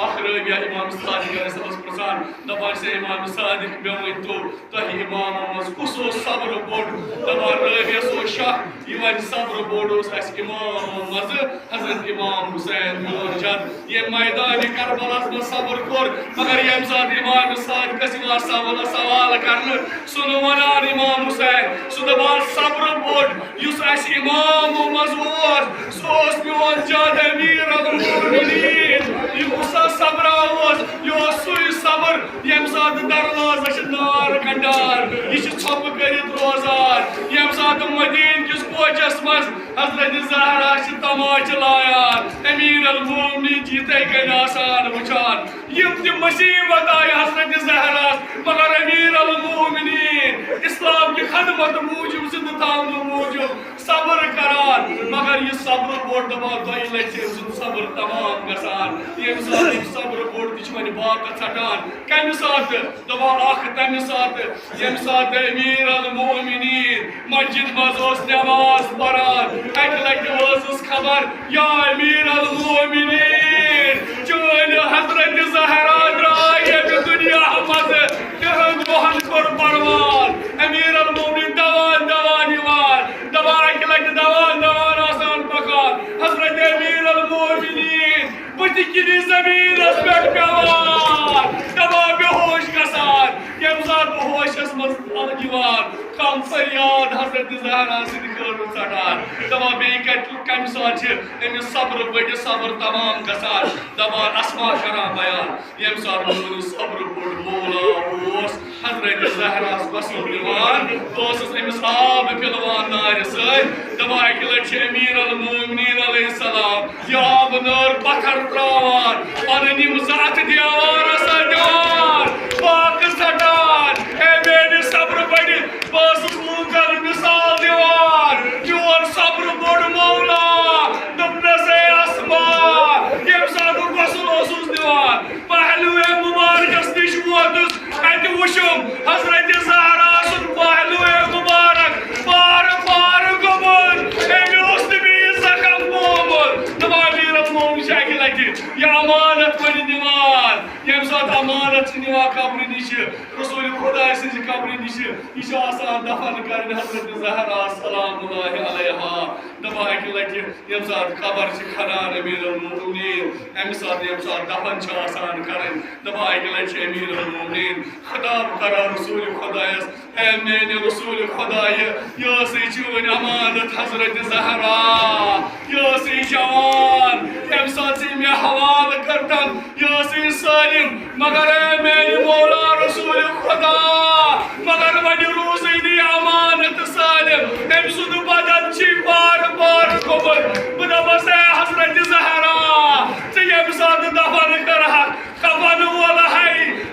اکھ رٲویا امام صادق علیہ السلامس پرژھان، دپان، سے امام صادق، مےٚ ؤنۍ تو، تۄہہِ اِمامو منٛز کُس اوس صبرٕ بوٚڑ؟ دَپان رٲوِیَس اوس شک، یہِ وَنہِ صبرٕ بوٚڑ اوس اَسہِ اِمامو منٛزٕ حضرت اِمام حُسین میون جد۔ ییٚمۍ میدانِ کربلاہَس منٛز صبر کوٚر، مگر ییٚمہِ ساتہٕ اِمام صادقَس یِوان سوال، سوال کرنہٕ، سُہ نہٕ وَنان اِمام حُسین، سُہ دَپان صبرٕ بوٚڑ یُس اَسہِ اِمامو منٛز اوس، سُہ اوس میون جد امیر المومنین۔ یہِ کُس سا صبرا اوس؟ یہِ اوس سُے صبر ییٚمہِ ساتہٕ دروازس چھِ نار گنڈان، یہِ چھِ ژھۄپہٕ کٔرِتھ روزان۔ ییٚمہِ ساتہٕ مدیٖنہٕ کِس کوچس منٛز حضرت زہرا چھِ تماچہٕ لایان، امیر المومنین چھِ یِتھے کٔنۍ آسان وٕچھان۔ یِم تہِ مصیبت آیہِ حضرت زہراہس، مگر امیر المومنین اسلام کہِ خدمت موٗجوٗب، زندٕ تھاونہٕ موٗجوٗب صبر کران، مگر یہِ صبر بوٚڑ، دپان دۄیہِ لٹہِ چھِ أمۍ سُنٛد صبر تمام گژھان۔ ییٚمہِ ساتہٕ یہِ صبر بوٚڑ تہِ چھِ وۄنۍ باقہٕ ژٹان۔ کمہِ ساتہٕ؟ دپان اکھ تمہِ ساتہٕ، ییٚمہِ ساتہٕ امیر المومنین مسجد منٛز اوس نماز پران، اکہِ لٹہِ وٲژٕس خبر، یا امیر المومنین، چٲنۍ حضرت زہرا درٛاے ییٚمہِ دُنیا منٛز، تِہُنٛد دۄہن کوٚر پروان۔ امیر المومنین دوان دوان یِوان، دپان اکہِ لٹہِ دوان دوان آسان پکان، حضرت امیر المومنین بٕتھِ کِنی زمینس پٮ۪ٹھ پیوان، دپان بے ہوش گژھان۔ ییٚمہِ ساتہٕ بہٕ ہوشس منٛز یِوان، تام فریاد حضرت زہرا سٕنٛدِ خٲطرٕ ژٹان۔ دپان، بیٚیہِ کتہِ، کمہِ ساتہٕ چھِ أمِس صبرٕ بٔڑِس صبر تمام گژھان؟ دپان، اسما کران بیان، ییٚمہِ ساتہٕ میون صبرٕ بوٚڑ مولا اوس حضرت زہراہس غسل دِوان، بہٕ اوسُس أمِس آب پِلوان نارِ سۭتۍ۔ دپان، اکہِ لٹہِ چھِ امیر المومنین علیہ السلام یہِ آبہٕ نٲر پتھر تراوان، پنٕنۍ یِم زٕ اَتھٕ دیوارس سۭتۍ دِوان، پاکہٕ ژٹان۔ اے میٲنہِ صبرٕ بٔڑِس، بہٕ ٲسٕس لوٗکن مثال دِوان، میون صبرٕ بوٚڑ مولا۔ دوٚپنس، اے اسما، ییٚمہِ ساتہٕ بہٕ غسل اوسُس دِوان، پہلوے مبارکس نِش ووتُس، اتہِ وُچھُم حضرت زہرا سُنٛد پہلوے مبارک پارٕ پارٕ گوٚمُت۔ أمۍ اوس نہٕ بیٚیہِ زخم گوٚمُت۔ دپان، امیر المومنین چھِ اکہِ لٹہِ یہِ امانت وۄنۍ نِوان۔ ییٚمہِ ساتہٕ امانت چھِ نِوان قبرِ نِشہِ، رسول خداے سٕنٛزِ قبرِ نِشہِ، یہِ چھُ آسان دفن کرٕنۍ حضرت زہرا سلام اللہ علیہا۔ دپان، اکہِ لٹہِ ییٚمہِ ساتہٕ قبر چھِ کھنان امیر المومنین، امہِ ساتہٕ ییٚمہِ ساتہٕ دفن چھِ آسان کرٕنۍ، دپان، اکہِ لٹہِ چھِ امیر المومنین خطاب کران رسول خدایس، اے میانہِ رسول خدایہِ، یہِ ٲسٕے چٲنۍ امانت حضرت زہرا، یہِ ٲسٕے جوان، ییٚمہِ ساتہٕ ژےٚ مےٚ حوالہٕ کٔرتن، یہِ ٲسٕے سٲلِم، مگر اے میانہِ مولا رسول خدا، مگر وۄنۍ روٗزٕے نہٕ یہِ امانت سٲلِم، أمۍ سُنٛد بدن چھُے پارٕ پارٕ گوٚمُت۔ بہٕ دپس، اے حضرت زہرا، ژٕ ییٚمہِ ساتہٕ دفن کٔرہکھ، کفن وول ہے،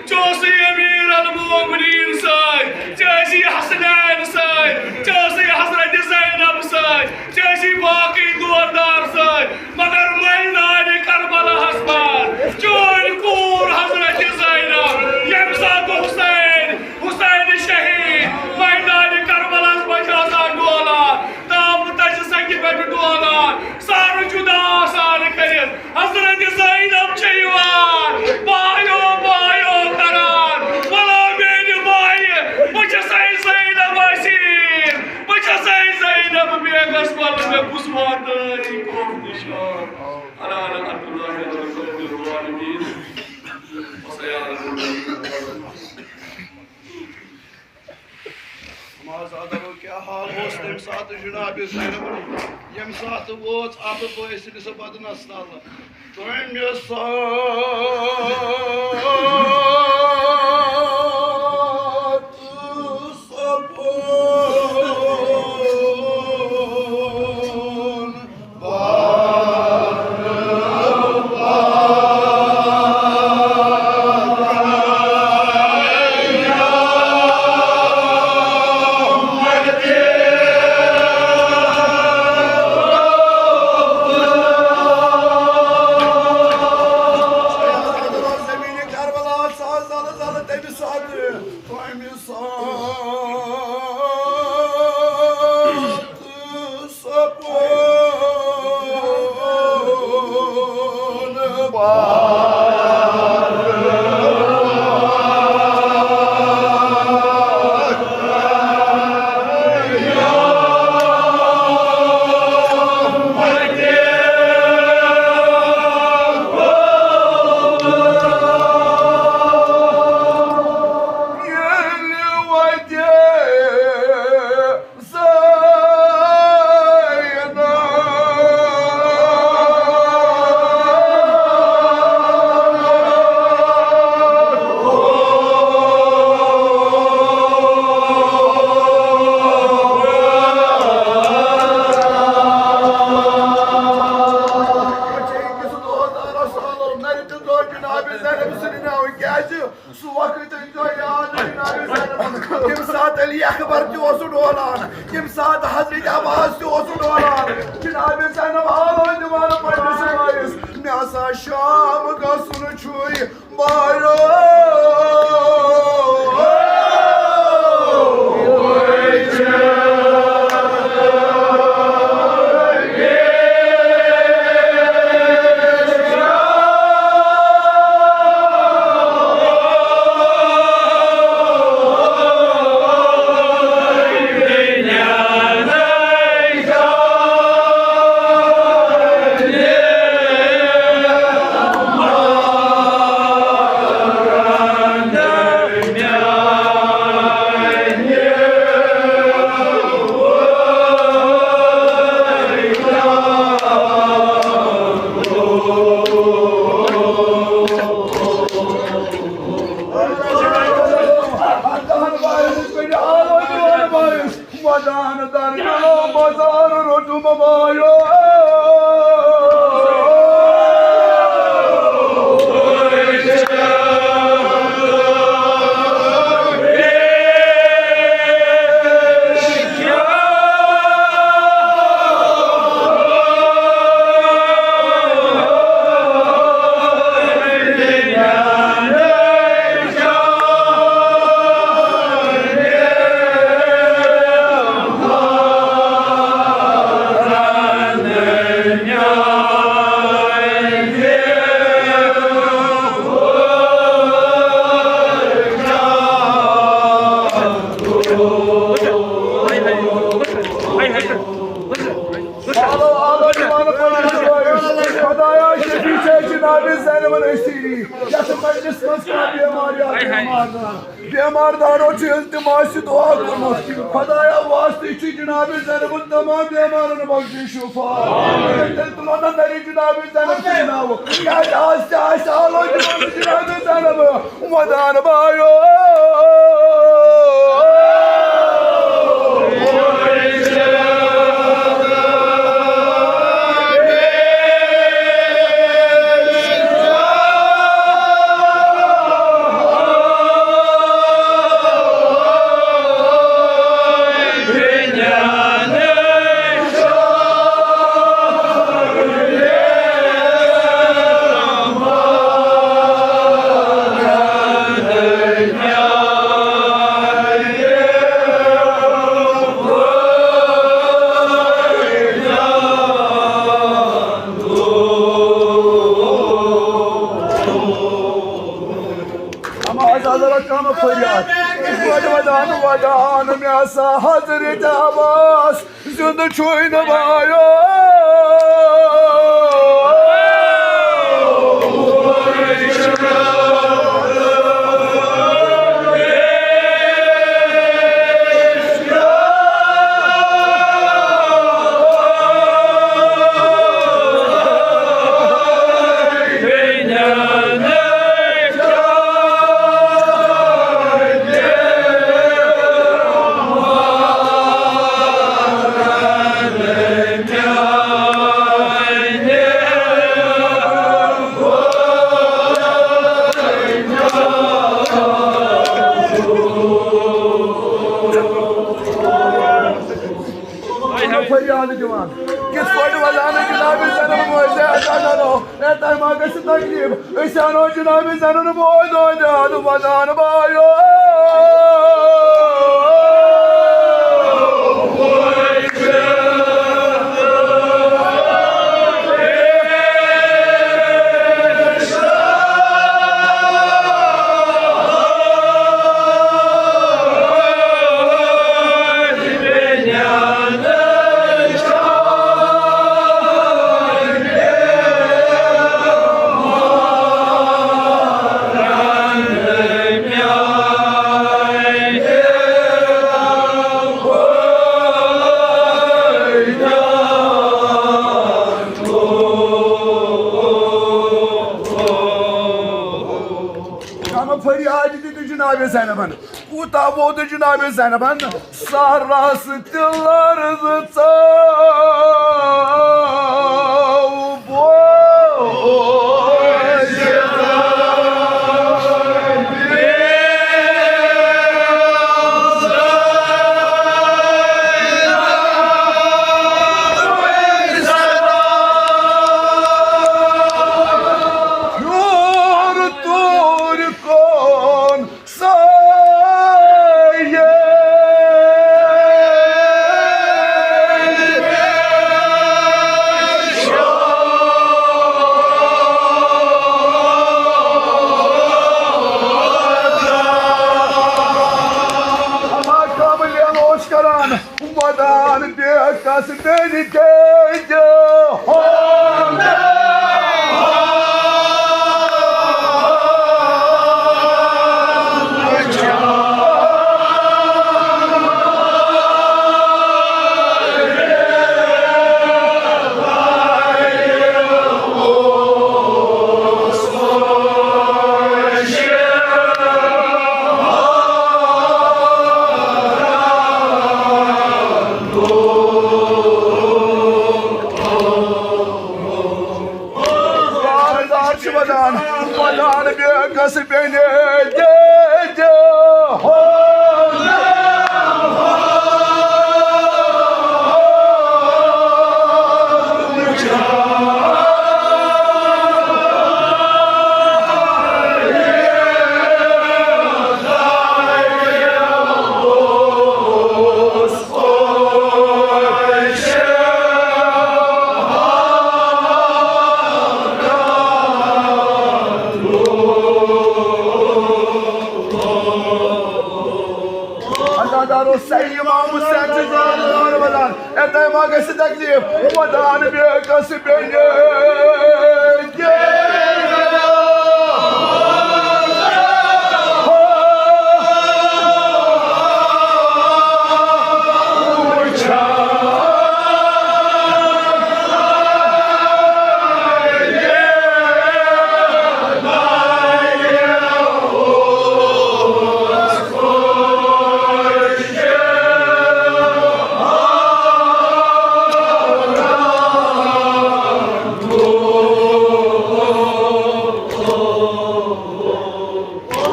ژےٚ اوسُے امیر المومنین سۭتۍ، ژےٚ ٲسی حسنین سۭتۍ، ژےٚ ٲسی حضرت زینب سۭتۍ، ژےٚ ٲسی باقٕے دوردار سۭتۍ، مگر میدانِ کربلاہس منٛز چٲنۍ کوٗر حضرت زینب، ییٚمہِ ساتہٕ حسین، حسین شہید میدانِ کربلاہس منٛز چھِ آسان ڈولان، تاپہٕ تجہِ سنگہِ پٮ۪ٹھ ڈولان، سارٕ جُدا آسان کٔرِتھ۔ حضرت زینب چھےٚ یِوان، بایو بایو کران، وَلا میٛانہِ مایہِ، بہٕ چھَسَے زینب اسیٖر، بہٕ چھَسَے زینب بیگس، وَلہٕ مےٚ کُس واتنٲوۍ کُس نِشان۔ الا لعنت اللہ علی الظالمین۔ وسیعلمون۔ ماذا ادرو، کیٛاہ حال اوس تَمہِ ساتہٕ جناب زینبن، ییٚمہِ ساتہٕ وٲژ اَتھٕ بٲے سٕنٛدِس بدنس تل؟ تَمہِ ساتہٕ سپُد زمین کربلا ساز زل زل تمہِ ساتہٕ، تمہِ ساتہٕ۔ سپُد بار۔ ییٚلہِ وتہِ کیٛازِ؟ سُہ وقت أنۍزیو یاد، جناب زینب۔ ییٚمہِ ساتہٕ علی اکبر تہِ اوس ڈولان، ییٚمہِ ساتہٕ حضرت عباس تہِ اوس ڈولان، جناب زینب آلو دِوان پننِس بٲیِس، مےٚ ہسا شام گژھُن چھُے بارو۔ مزار روٚٹُم بایو۔ خدایا، شفیع چھے جناب زینبن اسیری۔ یتھ مجلس منٛز کانٛہہ بیمار یا بیمار دار، بیمار دارو چھُ التماس یہِ دعا کوٚرمُت۔ خدایا، واسطہٕ چھُ جناب زینبن تمام بیمارن بخشی شفا۔ تیٚلہِ تُلو نا نری جناب زینب سٕنٛدِ ناوٕ۔ کیٛازِ آز تہِ آسہِ آلو جناب زینب۔ ودان بایو۔ اما حضرت کم فریاد، ودان ودان مےٚ ہسا حضرت عباس۔ زِندٕ چھُے نہٕ بایو۔ فریاد دِوان، کِتھ پٲٹھۍ وَنان جناب زینب موزے عطا کرو۔ اے تۄہہِ ما گژھِ تکلیف؟ أسۍ اَنو جناب زینُن بوے دۄدیٛاد ودان بایو۔ کم فریاد تہِ تہٕ جناب زینبن، کوٗتاہ ووت جناب زینبن؟ سرس تہِ لرزٕ ژاو بوے۔ ہیوٚر توٗرۍ کون سایہِ۔ اما کاملین اوس کران ودان بیکس دٔرۍ کیٛازِ ہونٛدٕ۔ بیٚکس بیٚنہِ دِتھ۔ عزادارو، سید امام حسین چھِ زار زار ودان۔ اے، تۄہہِ ما گژھِ تکلیف؟ ودان بیٚکس بیٚنہِ۔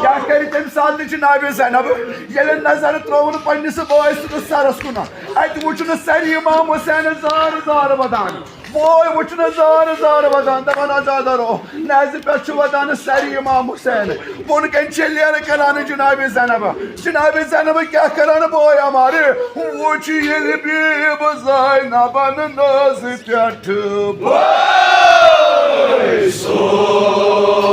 کیٛاہ کَرِ تَمہِ ساتہٕ جناب زینب، ییٚلہِ نظر ترٛٲوٕن پننِس بٲے سٕنٛدِس سرس کُن، اَتہِ وُچھُن سرِ امام حسین زار زار ودان۔ بوے وُچھُن زار زار ودان، دپان، عزادارو، نزِ پٮ۪ٹھ چھُ ودان سرِ امام حسین۔ بۄن کَنہِ چھِ لیر کران جناب زینب۔ جناب زینب کیٛاہ کران بوے عمار؟ وُچھ ییٚلہِ بیٖبۍ زینبن نزِ پٮ۪ٹھ بوے سُنٛد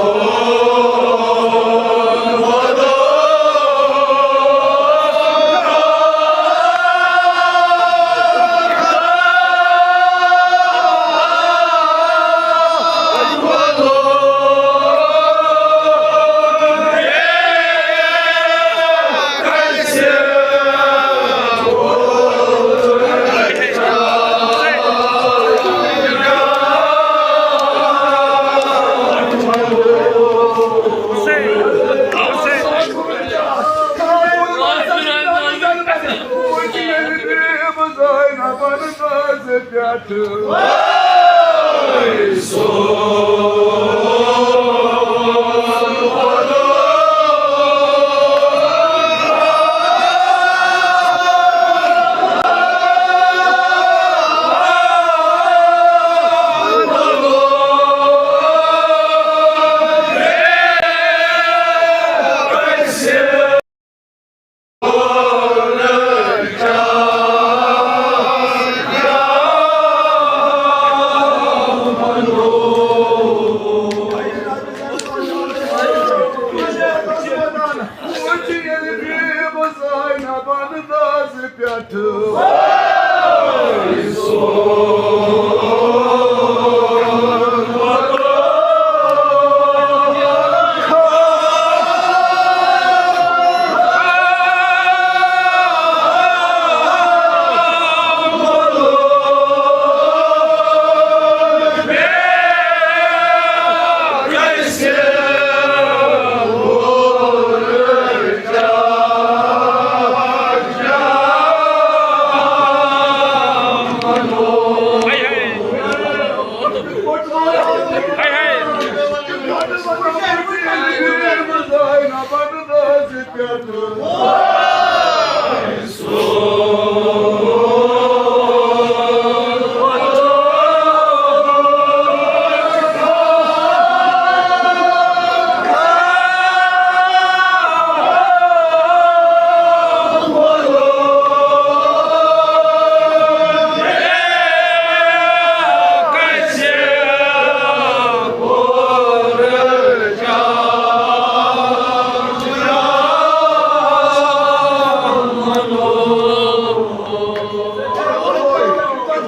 پٮ۪ٹھ۔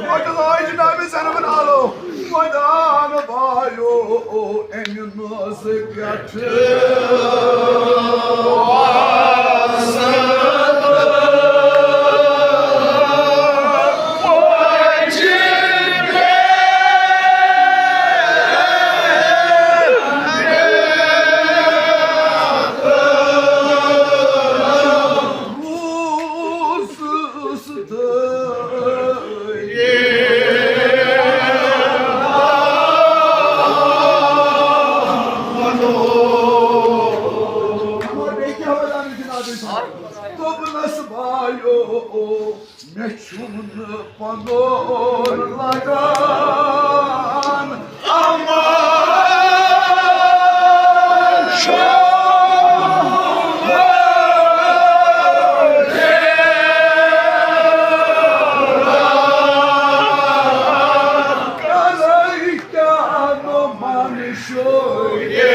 پتہٕ لٲج نبی سنمن آلو، ودان بایو امہِ نازٕ پٮ۪ٹھ۔ لگان امان شاہ۔ کرے کیا نمان شویے۔